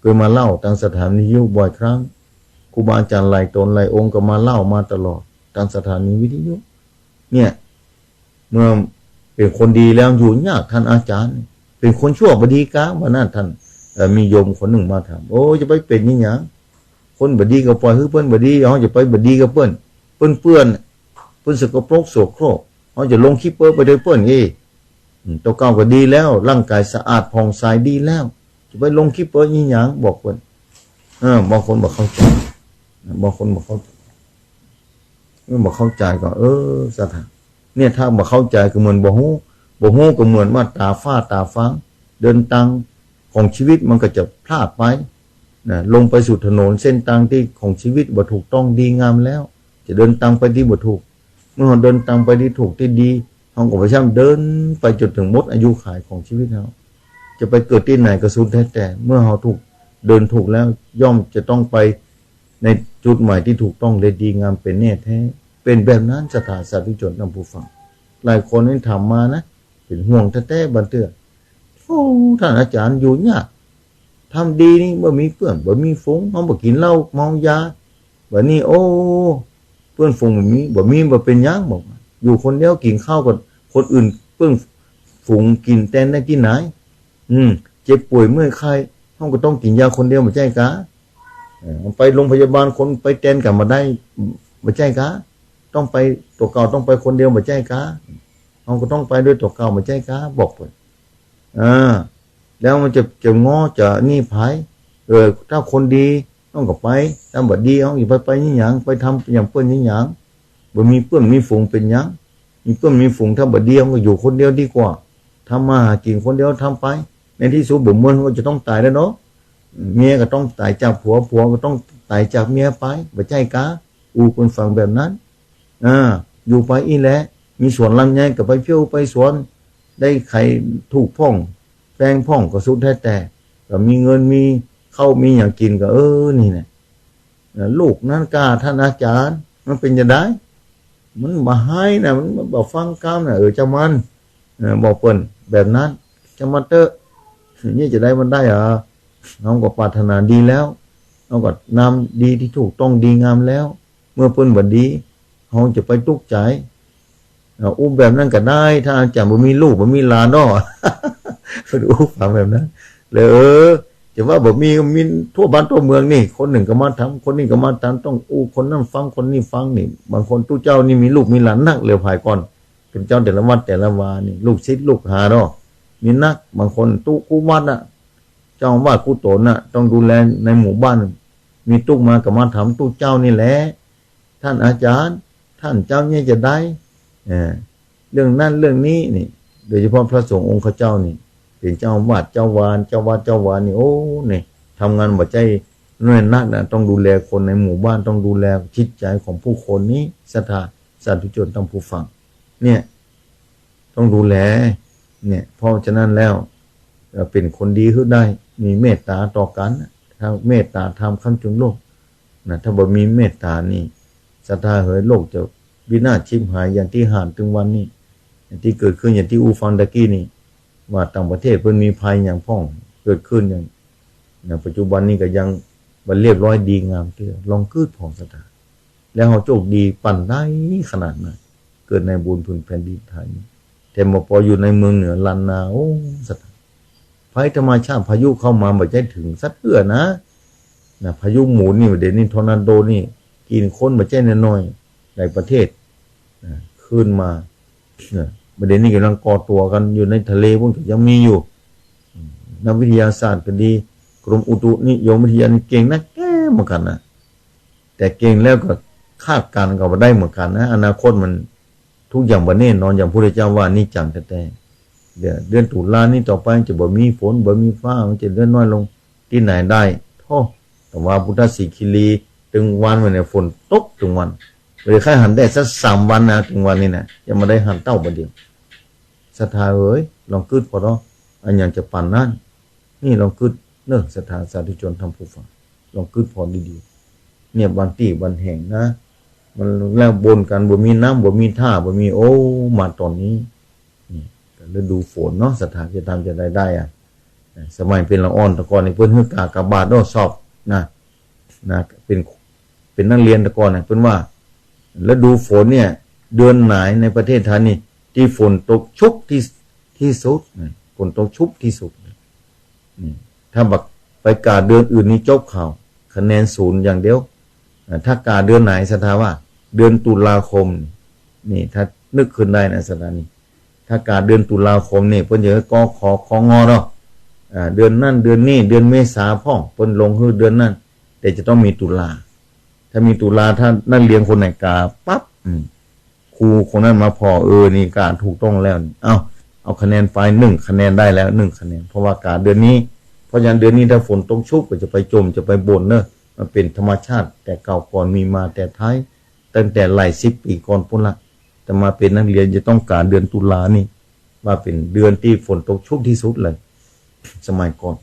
เกยมาเล่าตางสถานีวิทยุบ่อยครั้ง ครูบาอาจ๋ารย์หลายต๋นหลายองค์ก็มาเล่ามาตลอดตางสถานีวิทยุ เนี่ย เมื่อเป๋นคนดีแล้วอยู่ยาก ต้านอาจ๋ารย์ เป๋นคนชั่วบ่ดีกา วันนั้นต้าน เอ่อ มีโยมคนนึ่งมาถาม โอ้ จะไปเป๋นอะหยัง คนบ่ดีก็ปล่อยหื้อเปิ้นบ่ดี เฮาจะไปบ่ดีกับเปิ้น เปิ้นเปื้อน เปิ้นสกปรกโสโครก เฮาจะลงขี้เปิ้นไปตวยเปิ้นเอ้ อืม ตั๋วเก่าก็ดีแล้ว ร่างก๋ายสะอาดผ่องใสดีแล้ว จะไปลงขี้เปิ้นอะหยัง บอกเปิ้น เออ บางคนบ่เข้าใจ๋ บางคนบ่เข้า เมื่อบ่เข้าใจ๋ก็ เออ ศรัทธา เนี่ย ถ้าบ่เข้าใจ๋ก็เหมือนบ่ฮู้ บ่ฮู้ก็เหมือนว่าต๋าฝ้าต๋าฟาง เดินตางของชีวิตมันก็จะพลาดไป นะ ลงไปสู่ถนนเส้นตางตี้ของชีวิตบ่ถูกต้องดีงามแล้ว จะเดินตางไปตี้บ่ถูก เมื่อเฮาเดินตางไปตี้ถูกตี้ดี เฮาก็บ่ใจ้เดินไปจ๋นเถิงหมดอายุขัยของจีวิตเฮา จะไปเกิดตี้ไหนก็สุดแต๊แต่ เมื่อเฮาถูก เดินถูกแล้ว ย่อมจะต้องไปในจุดหมายตี้ถูกต้องและดีงามเป๋นแน่แต๊ เป๋นแบบนั้น ศรัทธาสาธุชนท่านผู้ฟัง หลายคนนี่ถามมานะ เป๋นห่วงแต๊แต่ บางเตื้อ โอ้ ต้านอาจ๋ารย์ อยู่ยาก ทำดีนี่บ่มีเปื้อน บ่มีฝูง เฮาบ่กิ๋นเหล้าเมายา บ่าดนี้ โอ้ เปื้อนฝูงบ่มี บ่มีบ่เป๋นหยัง บอก อยู่คนเดียว กิ๋นข้าวกับคนอื่น เปื้อนฝูงกิ๋นแตนได้ตี้ไหน อืม เจ็บป่วยเมื่อยไข้ เฮาก็ต้องกิ๋นยาคนเดียว บ่ใจ้กา เออ ไปโรงพยาบาลคนไปแตนกั๋นบ่ได้ บ่ใจ้กา ต้องไปตั๋วเก่า ต้องไปคนเดียว บ่ใจ้กา เฮาก็ต้องไปด้วยตั๋วเก่า บ่ใจ้กา บอกเปิ้น อ่า แล้วมันจะ จะง้อจะนี่ใผ เออ ถ้าคนดี เฮาก็ไป ถ้าบ่ดี เฮาจะไป ไปอะหยัง ไปทำอย่างเปิ้นอะหยัง บ่มีเปื้อนมีฝูงเป๋นหยัง มีเปื้อนมีฝูง ถ้าบ่ดี เฮาก็อยู่คนเดียวดีกว่า ทำมาหากิ๋นคนเดียว ทำไป ในตี้สุดบ่ม่วน เฮาก็จะต้องต๋ายแล้วเนาะ เมียก็ต้องต๋ายจากผัว ผัวก็ต้องต๋ายจากเมียไป บ่ใจ้กา อู้เปิ้นฟังแบบนั้น อ่า อยู่ไปอี้แหละ มีสวนลำไยก็ไปเที่ยวไปสวน ได้ไข่ถูกพ่อง แปงพ่องก็สุดแต๊แต่ ก็มีเงินมีข้าวมีหยังกิ๋นก็ เออ นี่แหละ ลูกนั้นกา ต้านอาจ๋ารย์ มันเป๋นจะใด มันบ่ให้นะ มันบ่ฟังกำนะ เออ จ้างมัน เออ บอกเปิ้นแบบนั้น จ้างมันเต๊อะ นี่จะใดมันได้อะ เฮาก็ปรารถนาดีแล้ว เฮาก็นำดีตี้ถูกต้องดีงามแล้ว เมื่อเปิ้นบ่ดี เฮาจะไปตุ๊กใจ๋ เออ อู้แบบนั้นก็ได้ ต้านอาจ๋ารย์ บ่มีลูกบ่มีหลานเนาะ เปิ้นอู้ฟังแบบนั้น แล้ว เออ จะว่าบ่มี มีทั่วบ้านทั่วเมืองนี่ คนนึ่งก็มาถาม คนนี้ก็มาถาม ต้องอู้คนนั้นฟัง คนนี้ฟังนี่ บางคนตุ๊เจ้านี่มีลูกมีหลานนัก แล้วผายก่อน เป๋นเจ้าแต่ละวัดแต่ละวานี่ ลูกศิษย์ลูกหาเนาะ มีนัก บางคนตุ๊กู้วัดน่ะ เจ้าอาวาสกู้ต๋นน่ะ ต้องดูแลในหมู่บ้าน มีตุ๊มาก็มาถามตุ๊เจ้านี่แหละ ต้านอาจ๋ารย์ ต้านเจ้าเนี่ยจะใด เออ เรื่องนั้นเรื่องนี้นี่ โดยเฉพาะพระสงฆ์องค์ข้าเจ้านี่ เป๋นเจ้าอาวาสเจ้าวา เจ้าวัดเจ้าวานี่ โอ้ นี่ ทำงานบ่ใจ้น้อยนักนะ ต้องดูแลคนในหมู่บ้าน ต้องดูแลจิตใจ๋ของผู้คนนี้ ศรัทธาสาธุชนท่านผู้ฟัง เนี่ย ต้องดูแล เนี่ย เพราะฉะนั้นแล้ว เอ่อ เป๋นคนดีหื้อได้ มีเมตต๋าต่อกั๋น ทั้งเมตต๋าธรรมค้ำจุนโลก นะ ถ้าบ่มีเมตต๋านี่ ศรัทธาเหย โลกจะวินาศฉิบหายอย่างตี้หันตึงวันนี้ อย่างตี้เกิดขึ้น อย่างตี้อู้ฟังตะกี้นี่ ว่าต่างประเทศเปิ้นมีภัยหยังพ่องเกิดขึ้นหยัง นะ ปัจจุบันนี้ก็ยังบ่เรียบร้อยดีงามเตื้อ ลองกึ๊ดผ่องศรัทธา แล้วเฮาโจคดีปานใดขนาดนั้น เกิดในบุญผืนแผ่นดินไทย แต่มาปออยู่ในเมืองเหนือล้านนา โอ้ ศรัทธา ภัยธรรมชาติพายุเข้ามาบ่ใจ้เถิงสักเตื้อนะ นะ พายุหมุนนี่ เดี๋ยวนี้ทอร์นาโดนี่ กิ๋นคนบ่ใจ้น้อยๆ หลายประเทศ นะ ขึ้นมา นะ เดี๋ยวนี้ก่ำลังก่อตั๋วกั๋นอยู่ในทะเล พุ้นก็ยังมีอยู่ อืม นักวิทยาศาสตร์ก็ดี กรมอุตุนิยมวิทยานี่เก่งนักแต๊เหมือนกั๋นนะ แต่เก่งแล้วก็คาดการณ์ก็บ่ได้เหมือนกั๋นนะ อนาคตมัน ทุกอย่างบ่แน่นอน อย่างพระพุทธเจ้าว่าอนิจจังแต๊ๆ เดี๋ยวเดือนตุลานี้ต่อไปจะบ่มีฝน บ่มีฟ้า มันจะเหลือน้อยลง ตี้ไหนได้ โธ่ แต่ว่าพุทธศรีคีรีตึงวันมาเนี่ย ฝนตกตึงวัน บ่ได้ใค่หันแดดสักสามวันนะ ตึงวันนี้นะ ยังบ่ได้หันเต๊าบ่าเดียว ศรัทธาเอ๋ย ลองกึ๊ดผ่องเนาะ อันหยังจะปานนั้น นี่ลองกึ๊ดเน่อ ศรัทธาสาธุชนท่านผู้ฟัง ลองกึ๊ดผ่องดีๆ เนี่ย บางตี้บางแห่งนะ มันแล้วบ่นกั๋น บ่มีน้ำ บ่มีท่า บ่มี โอ้ มาต๋อนนี้ นี่ ฤดูฝนเนาะ ศรัทธาจะทำจะใดได้อะ สมัยเป๋นละอ่อนแต่ก่อนนี่ เปิ้นหื้อกากบาทเนาะ สอบนะ นะ เป๋น เป๋นนักเรียนแต่ก่อนน่ะ เปิ้นว่า ฤดูฝนเนี่ย เดือนไหนในประเทศไทยนี่ ตี้ฝนตกชุกตี้ ตี้สุดนะ ฝนตกชุกตี้สุดนะ นี่ ถ้าบ่ไปกาเดือนอื่นนี่จบข่าว คะแนนศูนย์อย่างเดียว อ่า ถ้ากาเดือนไหน ศรัทธาว่า เดือนตุลาคม นี่ ถ้านึกขึ้นได้นะ ศรัทธานี่ ถ้ากาเดือนตุลาคมนี่ เปิ้นจะ ก ข ค ง เนาะ อ่า เดือนนั้นเดือนนี้ เดือนเมษาพ่อง เปิ้นลงหื้อเดือนนั้น แต่จะต้องมีตุลา ถ้ามีตุลา ถ้านักเรียนคนไหนกาปั๊บ อืม ครูคนนั้นมาผ่อ เออ นี่กาถูกต้องแล้ว เอ้า เอาคะแนนไป หนึ่งคะแนนได้แล้ว หนึ่งคะแนน เพราะว่ากาเดือนนี้ เพราะฉะนั้นเดือนนี้ถ้าฝนตกชุกก็จะไปจ่ม จะไปบ่นเน่อ มันเป๋นธรรมชาติ แต่เก่าก่อนมีมาแต่ไท้ ตั้งแต่หลายสิบปี๋ก่อนปู้นละ ตมาเป๋นนักเฮียนจะต้องกาเดือนตุลานี่ ว่าเป๋นเดือนตี้ฝนตกชุกตี้สุดเลย สมัยก่อน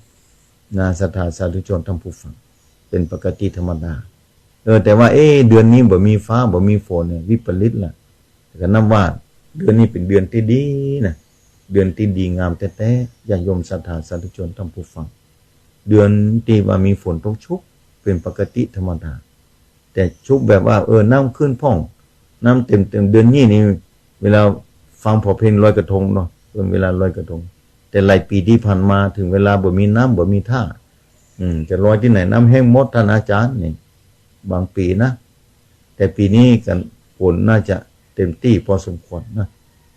นะ ศรัทธาสาธุชนท่านผู้ฟัง เป๋นปกติธรรมดา เออ แต่ว่า เอ๊ะ เดือนนี้บ่มีฟ้าบ่มีฝนเนี่ย วิปริตละ แต่ก็นับว่าเดือนนี้เป๋นเดือนตี้ดีนะ เดือนตี้ดีงามแต๊ๆ ญาติโยมศรัทธาสาธุชนท่านผู้ฟัง เดือนตี้ว่ามีฝนตกชุกเป๋นปกติธรรมดา แต่ชุกแบบว่า เออ น้ำขึ้นพ่อง น้ำเต็มๆ เดือนนี้นี่ เวลาฟังผ่อเพลงลอยกระทงเนาะ เปิ้นเวลาลอยกระทง แต่หลายปี๋ตี้ผ่านมาเถิงเวลาบ่มีน้ำบ่มีท่า อืม จะลอยตี้ไหน น้ำแห้งหมด ต้านอาจารย์นี่ บางปี๋นะ แต่ปี๋นี้กั๋นฝนน่าจะเต็มตี้พอสมควรนะ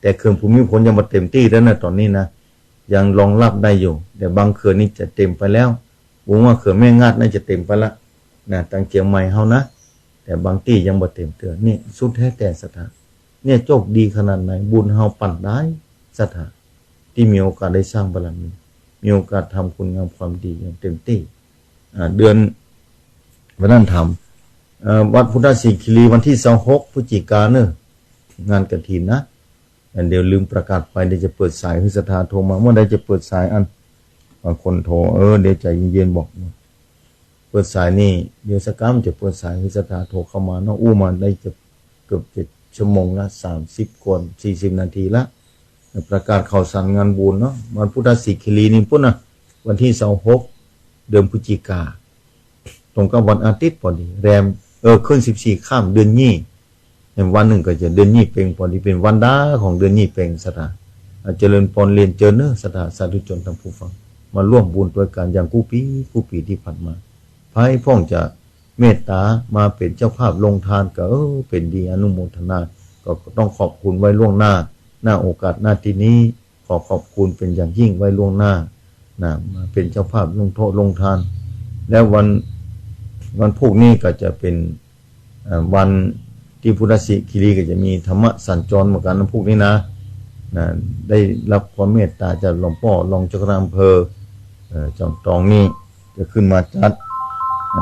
แต่เขื่อนภูมิพลยังบ่เต็มตี้เตื้อนะ ต๋อนนี้นะ ยังรองรับได้อยู่ แต่บางเขื่อนนี่จะเต็มไปแล้ว บ่ฮู้ว่าเขื่อนแม่งัดน่าจะเต็มไปละนะ ตางเจียงใหม่เฮานะ แต่บางตี้ยังบ่เต็มเตื้อ นี่สุดแท้แต่ศรัทธา เนี่ยโจคดีขนาดไหน บุญเฮาปานใด ศรัทธา ตี้มีโอกาสได้สร้างบารมี มีโอกาสทำคุณงามความดีอย่างเต็มตี้ อ่า เดือน วันนั้นถาม เอ่อ วัดพุทธสิงคีรีวันตี้ซาวหกพฤศจิกาเนอะ งานกฐินนะ อันเดี๋ยวลืมประกาศไป เดี๋ยวจะเปิดสายหื้อศรัทธาโทรมา เมื่อใดจะเปิดสายอัน บางคนโทร เออ เดี๋ยวใจ๋เย็นๆ บอก เปิดสายนี่ เดี๋ยวสักกำจะเปิดสายหื้อศรัทธาโทรเข้ามาเนาะ อู้มาได้จะเกือบจะชั่วโมงละ สามสิบกว่า สี่สิบนาทีละ ประกาศข่าวสารงานบุญเนาะ วันพุทธสิงคีรีนี่ปุ้นนะ วันตี้ซาวหก เดือนพฤศจิกา ตรงกับวันอาทิตย์ปอดี แรม เออ ขึ้นสิบสี่ค่ำเดือนยี่ แหมวันนึ่งก็จะเดือนยี่เปง ปอดีเป๋นวันดาของเดือนยี่เปง ศรัทธา อ่ะ เจริญปอนเรียนเจิญเนอะ ศรัทธาสาธุชนท่านผู้ฟัง มาร่วมบุญตวยกั๋นอย่างกู้ปี๋ กู้ปี๋ตี้ผ่านมา ใผพ่องจะเมตต๋ามาเป๋นเจ้าภาพลงทานก็ เออ เป๋นดีอนุโมทนา ก็ต้องขอบคุณไว้ล่วงหน้า ณ โอกาส ณ ที่นี้ ขอขอบคุณเป๋นอย่างยิ่งไว้ล่วงหน้านะ มาเป๋นเจ้าภาพลงโทษลงทาน แล้ววัน วันพูกนี้ก็จะเป๋น เอ่อ วันตี้พุทธสิงคีรีก็จะมีธรรมสัญจรเหมือนกั๋น วันพูกนี้นะ นะ ได้รับความเมตต๋าจากหลวงป้อรองเจ้าคณะอำเภอ เอ่อ จอมตองนี่จะขึ้นมาจัด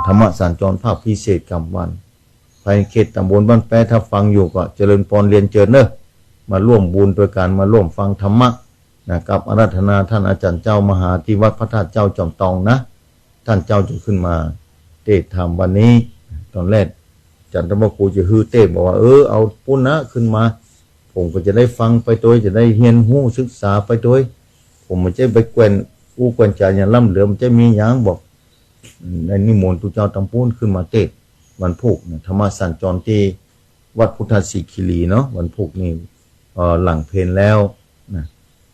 ธรรมสัญจรภาคพิเศษกลางวัน ใผเขตต๋ำบลบ้านแป๊ะ ถ้าฟังอยู่ก็เจริญปอนเรียนเจิญเนอะ มาร่วมบุญตวยกั๋น มาร่วมฟังธรรมะนะ กับอาราธนาต้านอาจ๋ารย์เจ้ามหาตี้วัดพระธาตุเจ้าจอมตองนะ ต้านเจ้าจะขึ้นมาเตสน์ธรรมวันนี้ ต๋อนแรกอาจ๋ารย์ธรรมครูจะหื้อเตสน์ บอกว่า เออ เอาปุ้นนะขึ้นมา ผมก็จะได้ฟังไปตวย จะได้เฮียนฮู้ศึกษาไปตวย ผมบ่ใจ้ไปแกว่นอู้แกว่นจ๋าอย่างล้ำเหลือ บ่ใจ้มีหยัง บอก ได้นิมนต์ตุ๊เจ้าตางปู๊นขึ้นมาเตสน์วันพูกนะ ธรรมสัญจรตี้วัดพุทธสิงคีรีเนาะ วันพูกนี่ เอ่อ หลังเพลแล้วนะ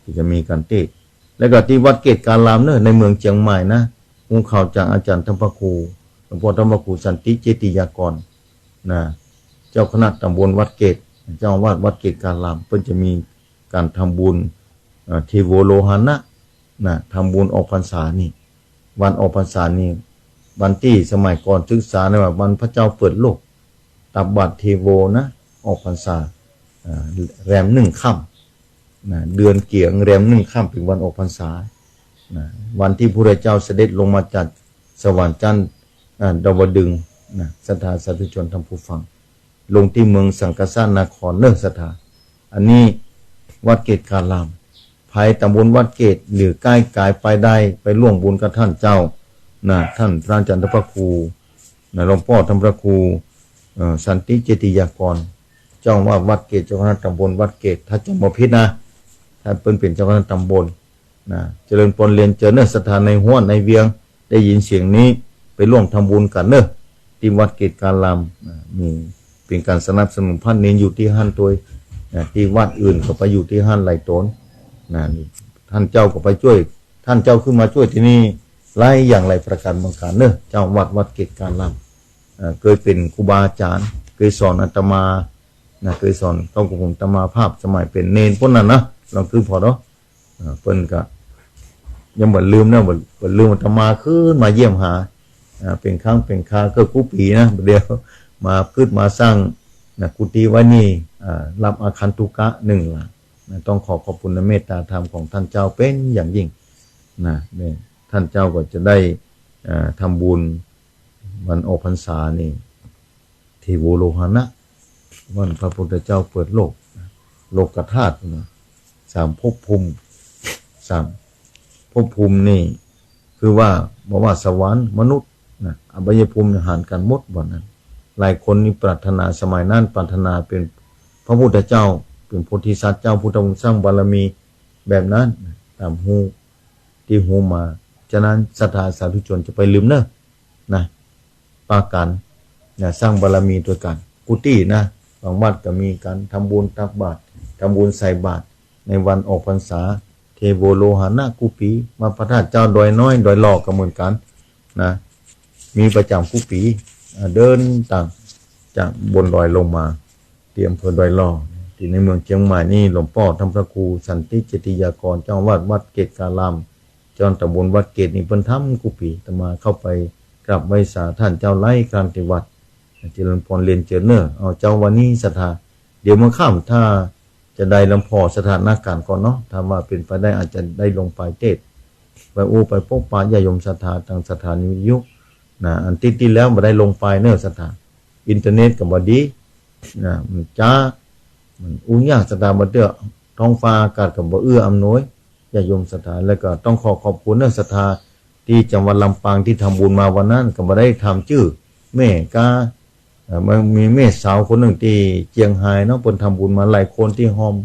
ก็จะมีก๋านเตสน์ แล้วก็ตี้วัดเกตการามเนอะ ในเมืองเจียงใหม่นะ ฮู้ข่าวจากอาจ๋ารย์ธรรมครู หลวงป้อธรรมครูสันติเจติยากรนะ เจ้าคณะต๋ำบลวัดเกต เจ้าอาวาสวัดเกตการาม เปิ้นจะมีก๋านทำบุญ เอ่อ เทโวโลหณะ นะ ทำบุญออกพรรษานี่ วันออกพรรษานี่ วันตี้สมัยก่อนศึกษานะว่าวันพระเจ้าเปิดโลก ตักบาตรเทโวนะ ออกพรรษา อ่า แรมนึ่งค่ำนะ เดือนเกียงแรมนึ่งค่ำเป๋นวันออกพรรษานะ วันตี้พระพุทธเจ้าเสด็จลงมาจากสวรรค์จั้น อ่า ดาวดึงส์นะ ศรัทธาสาธุชนท่านผู้ฟัง ลงตี้เมืองสังกสานครเนอะ ศรัทธา อันนี้วัดเกตการาม ใผต๋ำบลวัดเกตหรือใก้ก๋ายไปได้ ไปร่วมบุญกับต้านเจ้านะ ต้านพระอาจ๋ารย์ธรรมครูนะ หลวงป้อธรรมครู เอ่อ สันติเจติยากร เจ้าอาวาสวัดเกต เจ้าคณะต๋ำบลวัดเกต ถ้าจ๋ำบ่ผิดนะ ต้านเปิ้นเป๋นเจ้าคณะต๋ำบล นะ เจริญปอนเรียนเจิญเนอะ ศรัทธาในฮวนในเวียง ได้ยินเสียงนี้ ไปร่วมทำบุญกั๋นเนอะ ตี้วัดเกตการามนะ มี เป๋นก๋านสนับสนุนพระเณรอยู่ตี้หั้นตวยนะ ตี้วัดอื่นก็ไปอยู่ตี้หั้นหลายต๋นนะ นี่ ต้านเจ้าก็ไปจ้วย ต้านเจ้าขึ้นมาจ้วยตี้นี่ หลายอย่างหลายประก๋านบางก๋านเนอะ เจ้าวัดวัดเกตการาม เอ่อ เกยเป๋นครูบาอาจ๋ารย์ เกยสอนอาตมานะ เกยสอนเต้ากับผมอาตมาภาพสมัยเป๋นเณรปู๊นน่ะนะ ลองกึ๊ดผ่อเนาะ อ่า เปิ้นก็ยังบ่ลืมนะ บ่ บ่ลืมอาตมาขึ้นมาเยี่ยมหา อ่า เป๋นครั้งเป๋นคราวเกือบกู้ปี๋นะ เดี๋ยวมากึ๊ดมาสร้างนะ กุฏิไว้นี่ อ่า รับอาคันตุกะนึ่งหลังนะ ต้องขอขอบคุณในเมตตาธรรมของต้านเจ้าเป๋นอย่างยิ่งนะ นี่ ต้านเจ้าก็จะได้ อ่า ทำบุญวันออกพรรษานี่ เทโวโลหณะ วันพระพุทธเจ้าเปิดโลกนะ โลกธาตุนะ สามภพภูมิ สามภพภูมินี่ คือว่าบ่ว่าสวรรค์ มนุษย์นะ อบายภูมิหารกั๋นหมดบ่อนนั้น หลายคนนี่ปรารถนา สมัยนั้นปรารถนาเป๋นพระพุทธเจ้า เป๋นโพธิสัตว์เจ้าพุทธองค์ สร้างบารมีแบบนั้นนะ ต๋ามฮู้ ตี้ฮู้มา ฉะนั้นศรัทธาสาธุชนจะไปลืมเน่อ นะ ปากั๋น นะ สร้างบารมีตวยกั๋น กู้ตี้นะ บางวัดก็มีก๋านทำบุญตักบาตร ทำบุญใส่บาตร ในวันออกพรรษา เทโวโลหะนะกู้ปี๋ วัดพระธาตุเจ้าดอยน้อย ดอยหล่อก็เหมือนกั๋นนะ มีประจ๋ำกู้ปี๋ อ่า เดินตางจากบนดอยลงมา ตี้อำเภอดอยหล่อ ตี้ในเมืองเจียงใหม่นี่ หลวงป้อท่านพระครูสันติเจติยากร เจ้าอาวาสวัดเกตุอาราม เจ้าตำบลวัดเกตุนี่เปิ้นทำกู้ปี๋ อาตมาเข้าไปกราบไหว้สาท่านเจ้าหลายครั้งตี้วัด เจริญพรเรียนเจิญเน่อ เอาเจ้าวันนี้ศรัทธา เดี๋ยวมื้อค่ำถ้าจะได้ลำผ่อสถานการณ์ก่อนเนาะ ถ้าว่าเป๋นไปได้อาจจะได้ลงไปเตสน์ ไปอู้ไปปบปะญาติโยมศรัทธาตางสถานีวิทยุนะ อันตี้ตี้แล้วบ่ได้ลงไปเน่อศรัทธา อินเทอร์เน็ตก็บ่ดีนะ มันจ๊า มันอู้ยากศรัทธา บ่าเตื้อท้องฟ้าอากาศก็บ่เอื้ออำนวย ญาติโยมศรัทธา แล้วก็ต้องขอขอบคุณเน่อศรัทธา ตี้จังหวัดลำปางตี้ทำบุญมาวันนั้น ก็บ่ได้ถามจื้อ แม่กา เอ่อ มันมีแม่สาวคนนึ่งตี้เจียงฮายเนาะ เปิ้นทำบุญมาหลายคนตี้ฮอม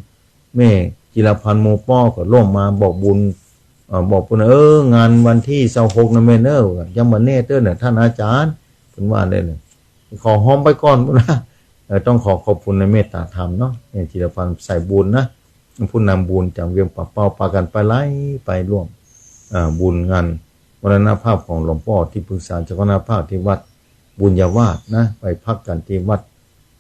แม่จิรพันธ์โมป้อก็ร่วมมาบอกบุญ เอ่อ บอกเปิ้น เออ งานวันตี้ซาวหกนะแม่เน่อ ยังบ่แน่เตื้อเน่อ ท่านอาจ๋ารย์ เปิ้นว่าเนี่ย ขอฮอมไปก่อน เปิ้นว่า เออ ต้องขอขอบคุณในเมตตาธรรมเนาะ แม่จิรพันธ์สายบุญนะ ผู้นำบุญจากเวียงป่าเป้า ปากั๋นไปหลาย ไปร่วม อ่า บุญงานมรณภาพของหลวงป้อตี้ปรึกษาเจ้าคณะภาคตี้วัดบุญญาวาสนะ ไปพักกั๋นตี้วัด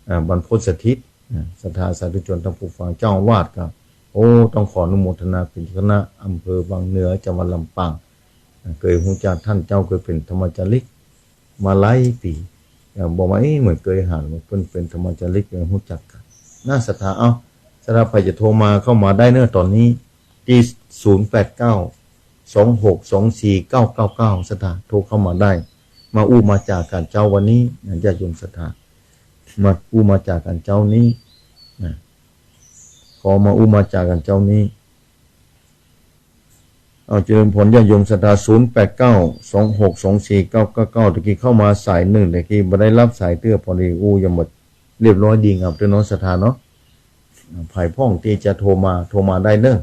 อ่า บรรพตสถิตนะ ศรัทธาสาธุชนท่านผู้ฟัง เจ้าอาวาสก็ โอ้ ต้องขออนุโมทนาเป๋นเจ้าคณะอำเภอวังเหนือ จังหวัดลำปางนะ เกยฮู้จักท่านเจ้า เกยเป๋นธรรมจาริก มาหลายปี๋ เอ่อ บอกว่า เอ๊ะ เหมือนเกยหัน เปิ้นเป๋นธรรมจาริก เกยฮู้จักกั๋นนะศรัทธา เอ้า ศรัทธาใผจะโทรมาเข้ามาได้เน่อต๋อนนี้ ตี้ ศูนย์แปดเก้า สองหกสองสี่เก้าเก้าเก้า ศรัทธาโทรเข้ามาได้ มาอู้มาจ๋ากั๋นเจ๊าวันนี้นะ ญาติโยมศรัทธา มาอู้มาจ๋ากั๋นเจ๊านี้นะ ขอมาอู้มาจ๋ากั๋นเจ๊านี้ เอา เจริญพรญาติโยมศรัทธา ศูนย์แปดเก้า สองหกสองสี่เก้าเก้าเก้า ตะกี้เข้ามาสายนึ่ง ตะกี้บ่ได้ฮับสายเตื้อ พอดีอู้ยังบ่เรียบร้อยดีงามเตื้อเนาะศรัทธาเนาะ ใผพ่องตี้จะโทรมา โทรมาได้เน่อ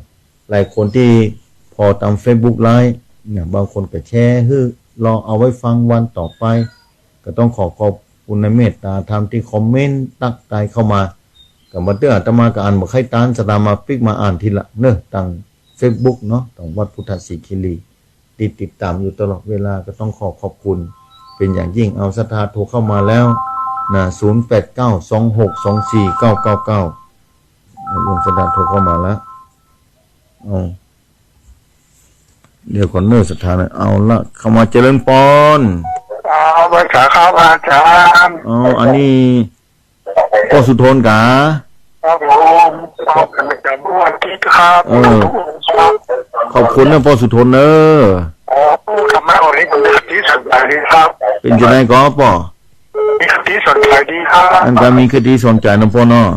หลายคนตี้ผ่อต๋ามเฟซบุ๊กไลฟ์เนี่ย บางคนก็แชร์หื้อ รอเอาไว้ฟังวันต่อไป ก็ต้องขอขอบคุณในเมตตาธรรมตี้คอมเมนต์ตั๊กทายเข้ามา ก็บ่าเตื้ออาตมาก็อ่านบ่ใค่ตัน ศรัทธามาปิ๊กมาอ่านทีหลังเน่อ ตางเฟซบุ๊กเนาะ ตางวัดพุทธสิขิลี ตี้ติดต๋ามอยู่ตลอดเวลา ก็ต้องขอขอบคุณเป๋นอย่างยิ่ง เอาศรัทธาโทรเข้ามาแล้วนะ ศูนย์แปดเก้า สองหกสองสี่เก้าเก้าเก้า โยมศรัทธาโทรเข้ามาแล้ว เอา เดี๋ยวก่อนเน่อศรัทธานะ เอาละ เข้ามา เจริญปอน เอา ภาษาครับอาจ๋ารย์ เอา อันนี้ ป้อสุทนกา ครับผม ครับ ผมจะบวชที่ครับ เออ ครับ ขอบคุณเน่อป้อสุทนเน่อ อ๋อ ธรรมะวันนี้ผมมีคติสอนใจดีครับ เป๋นจะไดก็ป้อ มีคติสอนใจดีครับ อันก็มีคติสอนใจเนาะป้อเนาะ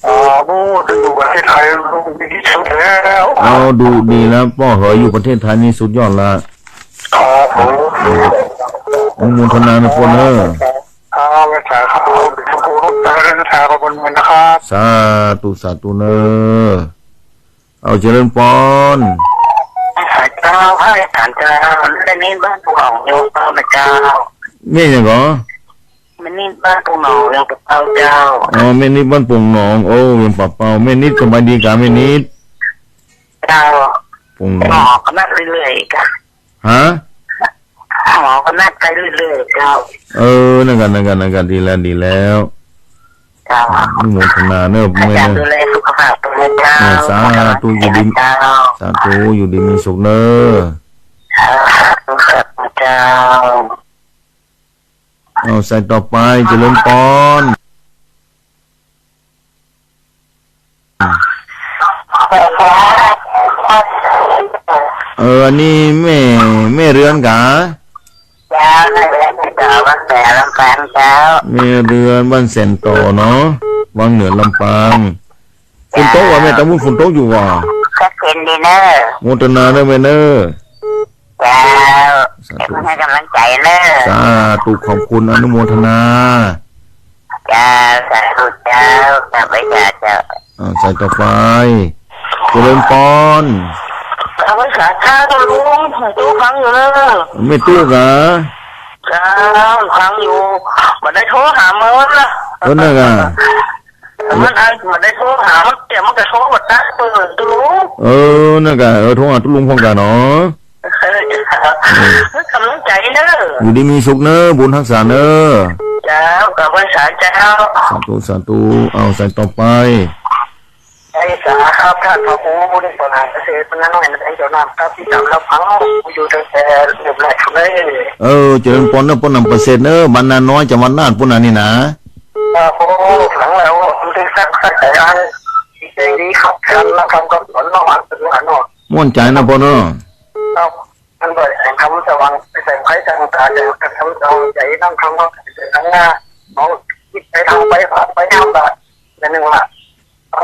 อ๋อ โอ้ อยู่ประเทศไทยมีที่สุดแล้ว เอา ดูดีแล้วป้อเหย อยู่ประเทศไทยนี่สุดยอดละ ครับผม อนุโมทนาเน่อป้อเน่อ ครับ สาธุ สาธุ สาธุเน่อ เอา เจริญปอน เจ้า พระอาจ๋ารย์เจ้า แม่นิดบ้านโป่งหนอง โยมเจ้า แม่หยังก่อ แม่นิดบ้านโป่งหนอง เวียงป่าเป้าเจ้า อ๋อ แม่นิดบ้านโป่งหนอง โอ้ เวียงป่าเป้า แม่นิดสบายดีกา แม่นิด เจ้า โป่งหนอง หมอก็นัดเรื่อยๆ กา ฮะ หมอก็นัดไปเรื่อยๆ เจ้า เออ นั่นกะ นั่นกะ นั่นกะ ดีแล้ว ดีแล้ว เจ้า อนุโมทนาเน่อ อาจ๋ารย์ แม่เน่อ ดูแลสุขภาพด้วยเจ้า เออ สาธุ อยู่ดี เจ้า สาธุ อยู่ดีมีสุขเน่อ สาธุ เจ้า เอา สายต่อไป เจริญปอน เออ อันนี้แม่ แม่เรือนกา เจ้า แม่เรือน เจ้า บ้านแสนลำปางเจ้า แม่เรือน บ้านแสนต่อเนาะ วังเหนือลำปาง ฝนตกว่าแม่ ตางปุ้นฝนตกอยู่ว่า ก็เย็นดีเน่อ โมทนาเน่อแม่เน่อ เจ้า สาธุ เดี๋ยวเพิ่นหื้อกำลังใจ๋เน่อ สาธุ ขอบคุณ อนุโมทนา เจ้า สาธุเจ้า กราบไหว้สาเจ้า อ่า สายต่อไป เจริญปอน กราบไหว้สาเจ้าลุง แม่ตุ๊กฟังอยู่เน่อ แม่ตุ๊กเหรอ เจ้า ฟังอยู่ บ่ได้โทรหาเมื่อวันละ เออ นั่นน่ะ มันอันบ่ได้โทรหา มันเดี๋ยวมันก็โทรบ่ได้เปิดตุ๊ลุง เออ นั่นก็ เออ โทรหาตุ๊ลุงพ่องก่าเนาะ เออ เออ กำลังใจ๋เน่อ อยู่ดีมีสุขเน่อ บุญฮักษาเน่อ เจ้า กราบไหว้สาเจ้า สาธุ สาธุ เอาสายต่อไป ไหว้สาครับ ต้านพระครู นี่ปัญหาเกษตร มันน้อยนะ เจ้าน้ำครับ ที่จำแล้วฟังอยู่ตั้งแต่เริ่มแรกเลย เออ เจริญปอนเน่อ ปอนนำประเสริฐเน่อ บ้านนาน้อย จังหวัดน่านปู้นน่ะนี่นะ ครับผม ฟังแล้ว มันได้สัก สักใจอัน ดีใจดีครับ การรับฟังคำสอนเนาะ อันเป็นว่าเนาะ ม่วนใจ๋นะปอนเนาะ ครับ มันก็แสงธรรมสว่าง แสงไฟสว่างตา แสงธรรมสว่างใจ๋ นั่งทำก็แสงหน้า เอาคิดไปทำไป ฝันไปทำละ นั่นเองว่า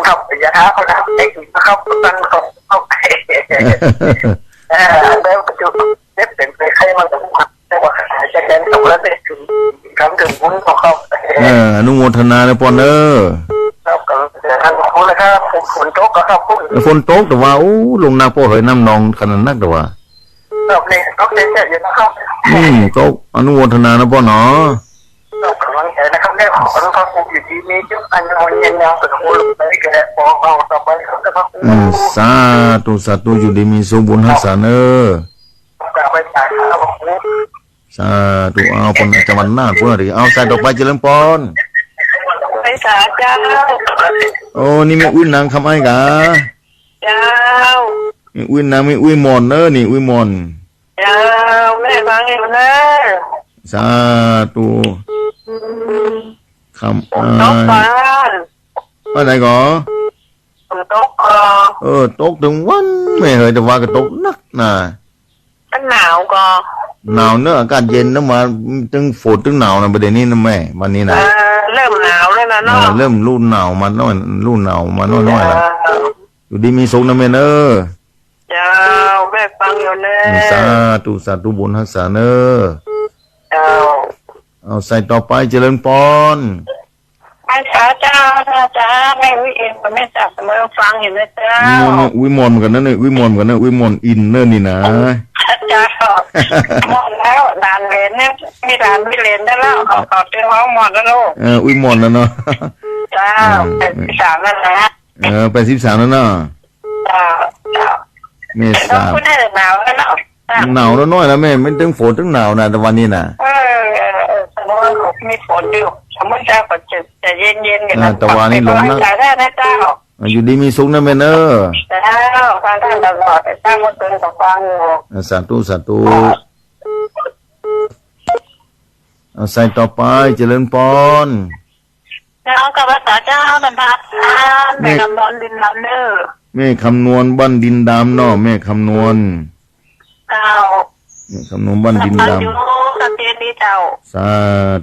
ครับ อย่าท้าเขานะ ไอ้ครับ นั่นก็ ครับ เออ แล้วปัจจุบัน เจ็บเป็นไปไข้มันก็มา แต่ว่าจะแจ้งกับแล้วเนี่ย ถึง ทำถึงบุญเขาเข้า เออ อนุโมทนานะปอนเน่อ ครับ ครับ ขอบคุณนะครับ ฝนตกก็ขอบคุณ เออ ฝนตกแต่ว่า โอ้ ลงนักปอเหย น้ำนองขนาดนักแต่ว่า ครับ นี่ ตกเย็นๆอยู่นะครับ อืม ตก อนุโมทนานะปอนเนาะ ครับ กำลังใจ๋นะครับ เนี่ย ขอให้พระครูอยู่ดีมีสุข อายุยืนยาว สุขภาพดี แก่ปอเอาต่อไปครับ พระครู อืม สาธุ สาธุ อยู่ดีมีสุข บุญฮักษาเน่อ กราบไหว้สาครับ พระครู สาธุ เอาปอน จังหวัดน่านปู้นน่ะดิ เอาสายต่อไป เจริญปอน ไหว้สาเจ้า โอ้ นี่แม่อุ๊ยนางคำอ้ายกา เจ้า แม่อุ๊ยนาง แม่อุ๊ยหม่อนเน่อ นี่อุ๊ยหม่อน เจ้า แม่ฟังอยู่เน่อ สาธุ อืม คำอ้าย ตกก่อน ว่าไหนก่อ ฝนตกก่อ เออ ตกตึงวัน แม่เหย แต่ว่าก็ตกนักนะ มันหนาวก่อ หนาวเน่อ อากาศเย็นนะ มาตึงฝนตึงหนาวนะ ประเดี๋ยวนี้นะแม่ วันนี้นะ เออ เริ่มหนาวแล้วนะเนาะ เออ เริ่มฤดูหนาวมาหน่อย ฤดูหนาวมาหน่อยๆ ละ เออ อยู่ดีมีสุขนะแม่เน่อ เจ้า แม่ฟังอยู่เน่อ สาธุ สาธุ บุญฮักษาเน่อ เจ้า เอาสายต่อไป เจริญปอน ไหว้สาเจ้า เจ้า แม่อุ๊ยเองก็แม่จับเสมอฟังอยู่นะเจ้า นี่ นี่ อุ๊ยหม่อนเหมือนกั๋นนะเนี่ย อุ๊ยหม่อนเหมือนกั๋นนะ อุ๊ยหม่อนอินเน่อนี่นะ เจ้า หม่อนแล้ว หลานเหลนเนี่ย มีหลานมีเหลนได้แล้ว ขอ ขอเตือนว่าหม่อนนะลูก เออ อุ๊ยหม่อนแล้วเนาะ เจ้า อืม แปดสิบสามแล้วนะ เออ แปดสิบสามแล้วเนาะ เจ้า เจ้า เมษา ต้องพูดให้หนาวแล้วเนาะ หนาวน้อยๆ แล้วแม่ ไม่ตึงฝนตึงหนาวนะ แต่วันนี้นะ เออ เออ เออ สมมุติว่ามีฝนอยู่ สมมุติเจ้าก็จะ จะเย็นๆ อยู่นะ อ่า แต่วันนี้ลงนะ เป็นกำลังใจ๋ได้นะเจ้า อ่า อยู่ดีมีสุขนะแม่เน่อ เจ้า ฟังท่านตลอด แต่เจ้าเมื่อคืนก็ฟังอยู่ อ่า สาธุ สาธุ เอาสายต่อไป เจริญปอน เจ้า กราบไหว้สาเจ้า ท่านพระ แม่ แม่คำนวณ ดินดำเน่อ แม่คำนวณ บ้านดินดำเนาะ แม่คำนวณ เจ้า แม่คำนวณ บ้านดินดำ อยู่ประเทศนี้เจ้า สา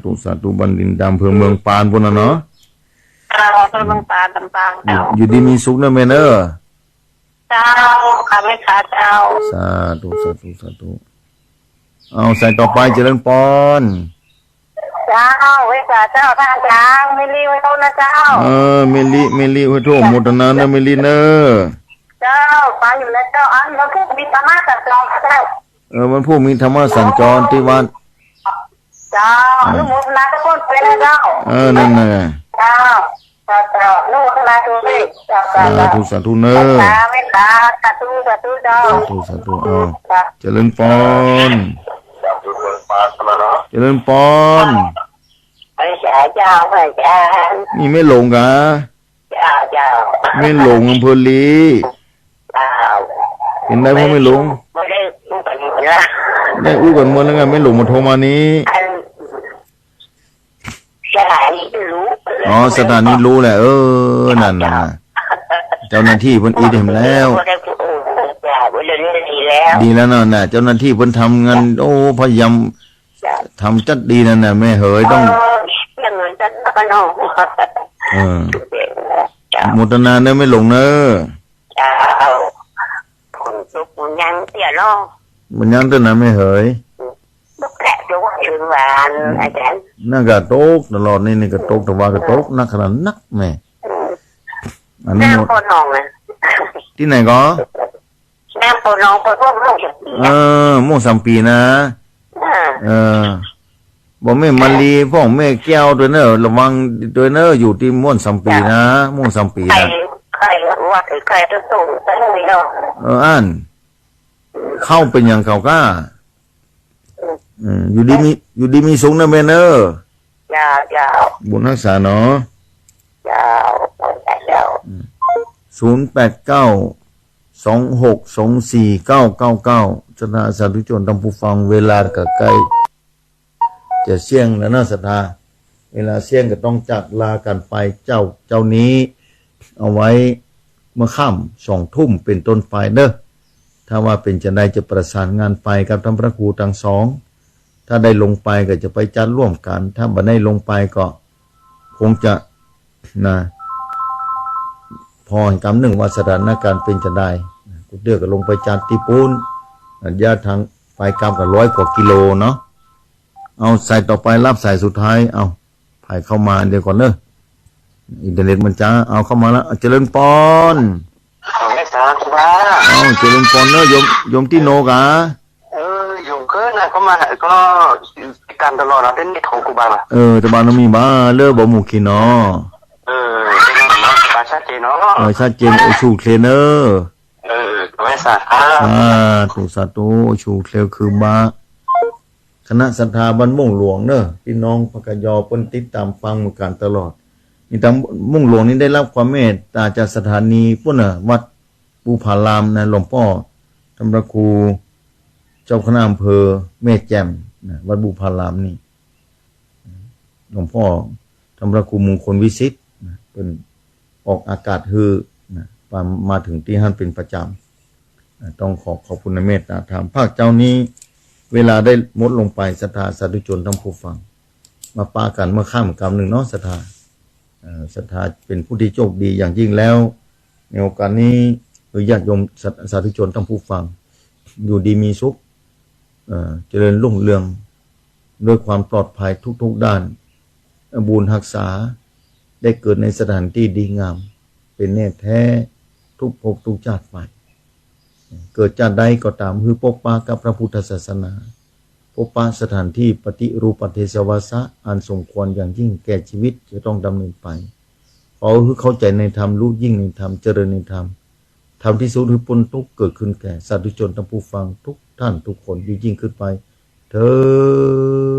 ธุ สาธุ บ้านดินดำ อำเภอเมืองปานปู้นน่ะเนาะ เจ้า อำเภอเมืองปาน ลำปางเจ้า อยู่ดีมีสุขเน่อแม่เน่อ เจ้า ข้าพเจ้าเจ้า สาธุ สาธุ สาธุ เอาสายต่อไป เจริญปอน เจ้า ไหว้สาเจ้า ท่านอาจ๋ารย์ แม่ลิไหว้โทษนะเจ้า เออ แม่ลิ แม่ลิไหว้โทษ โมทนาเน่อ แม่ลิเน่อ เจ้า ฟังอยู่นะเจ้า อันวันพุธมีธรรมะสัญจรเจ้า เออ วันพุธมีธรรมะสัญจรตี้วัด เจ้า อ่า อนุโมทนากับเปิ้นไปนะเจ้า เออ นั่นน่ะ เจ้า เจ้า เจ้า อนุโมทนาด้วย เจ้า เจ้า สาธุ เจ้า สาธุเน่อ เมตตา เมตตา สาธุ สาธุ เจ้า สาธุ สาธุ เอา เจ้า เจริญปอน เจริญปอน ไหว้สาเจ้า ไหว้เจ้า นี่แม่หลงกา เจ้า เจ้า แม่หลงอำเภอลี เจ้า เห็นได้พ่อแม่หลง บ่ได้อู้กั๋นหมดละ ได้อู้กั๋นหมดแล้วไง แม่หลงมาโทรมานี้ อัน สถานีรู้ อ๋อ สถานีรู้แหละ เออ นั่นน่ะ เจ้าหน้าตี้เปิ้นอิดหื้อแล้ว บ่ได้อู้ เจ้า บ่ได้ ดีแล้ว ดีแล้วเนาะ น่ะ เจ้าหน้าตี้เปิ้นทำงาน โอ้ พยายาม เจ้า ทำจัดดีนั่นน่ะ แม่เหย ต้อง เออ เรื่องเงินจัดการเนาะ เออ เจ้า โมทนาเน่อแม่หลวงเน่อ เจ้า ฝนตกมันยังเตี้ยเนาะ มันยังเตื้อนะแม่เหย ตกแหละ จะว่าเถิงหวาน อาจ๋ารย์ นั่นก็ตกตลอดนี่ นี่ก็ตก แต่ว่าก็ตกหนักขนาดนักแม่ อืม อันนี้ น้ำปอหนองนะ ตี้ไหนก็ น้ำปอหนองปอท่วมม่วงสามปี๋ เออ ม่วงสามปี๋นะ อ่า เออ บ่าแม่มาลี พ่องแม่แก้วตวยเน่อ ระวังตวยเน่อ อยู่ตี้ม่วงสามปี๋นะ จ้ะ ม่วงสามปี๋นะ ใคร ใครว่าใครจะส่งไปเลยเนาะ เออ อั้น เข้าเป๋นหยังเขาก้า อืม อืม อยู่ดีมี อยู่ดีมีสุขเน่อแม่เน่อ เจ้า เจ้า บุญฮักษาเนาะ เจ้า เจ้า อืม ศูนย์แปดเก้า สองหกสองสี่เก้าเก้าเก้า ศรัทธาสาธุชนท่านผู้ฟัง เวลาก็ใก้จะเสี้ยงแล้วเนาะศรัทธา เวลาเสี้ยงก็ต้องจากลากั๋นไปเจ๊า เจ๊านี้ เอาไว้เมื่อค่ำสองทุ่มเป๋นต้นไปเน่อ ถ้าว่าเป๋นจะใดจะประสานงานไปกับท่านพระครูตังสอง ถ้าได้ลงไปก็จะไปจัดร่วมกั๋น ถ้าบ่ได้ลงไปก็คงจะ นะ ผ่อหันกำนึ่งว่าสถานการณ์เป๋นจะใด กู้เตื้อก็ลงไปจัดตี้ปู๊น ระยะทางไปกลับก็ร้อยกว่ากิโลเนาะ เอาสายต่อไป รับสายสุดท้าย เอา ใผเข้ามาเดี๋ยวก่อนเน่อ อินเทอร์เน็ตมันจ๊า เอาเข้ามาละ เจริญปอน ขอไหว้สาธุว่า เอา เจริญปอนเน่อ โยม โยมตี้โนกา เออ โยมเกิดนะ เข้ามาก็ติดตามตลอดนะ เต้นนิดของครูบาน่ะ เออ ตะบานมีบ้าเล่อบ่หมู่ขีเนาะ เออ เต้นนิดของครูบาชัดเจนเนาะ เออ ชัดเจน โอชูเคลียร์เน่อ เออ ขอไหว้สาธุ สาธุ สาธุ โอชูเคลียร์คือบ้า คณะศรัทธาบ้านม่วงหลวงเน่อ พี่น้องพะกะยอเปิ้นติดต๋ามฟังเหมือนกั๋นตลอด นี่ตางม่วงหลวงนี่ได้รับความเมตต๋าจากสถานีปู๊นน่ะ วัดบุพารามนะ หลวงป้อท่านพระครูเจ้าคณะอำเภอแม่แจ่มนะ วัดบุพารามนี่ หลวงป้อท่านพระครูมงคลวิสิทธิ์นะ เปิ้นออกอากาศหื้อนะ มา มาเถิงตี้หั้นเป๋นประจ๋ำ อ่า ต้องขอขอบคุณในเมตตาธรรม ภาคเจ๊านี้ เวลาได้หมดลงไป ศรัทธาสาธุชนท่านผู้ฟัง มาปะกั๋นเมื่อค่ำกำนึ่งเนาะ ศรัทธา เอ่อ ศรัทธาเป๋นผู้ตี้โชคดีอย่างยิ่งแล้ว ในโอกาสนี้ เอ่อ ญาติโยมสา สาธุชนท่านผู้ฟัง อยู่ดีมีสุข เอ่อ เจริญรุ่งเรือง ด้วยความปลอดภัยทุกๆด้าน บุญฮักษา ได้เกิดในสถานตี้ดีงาม เป๋นแน่แต๊ ทุกภพทุกจาติไป เกิดจาติใดก็ต๋าม หื้อปบปะกับพระพุทธศาสนา ปบปะสถานตี้ปฏิรูปัฏฐเทศวาสะ อันสมควรอย่างยิ่งแก่ชีวิตจะต้องดำเนินไป ขอหื้อเข้าใจ๋ในธรรม รู้ยิ่งในธรรม เจริญในธรรม ธรรมตี้สุขหื้อป๊นตุ๊กข์เกิดขึ้นแก่สาธุชนท่านผู้ฟังทุกท่านทุกคนยิ่งๆขึ้นไปเทอญ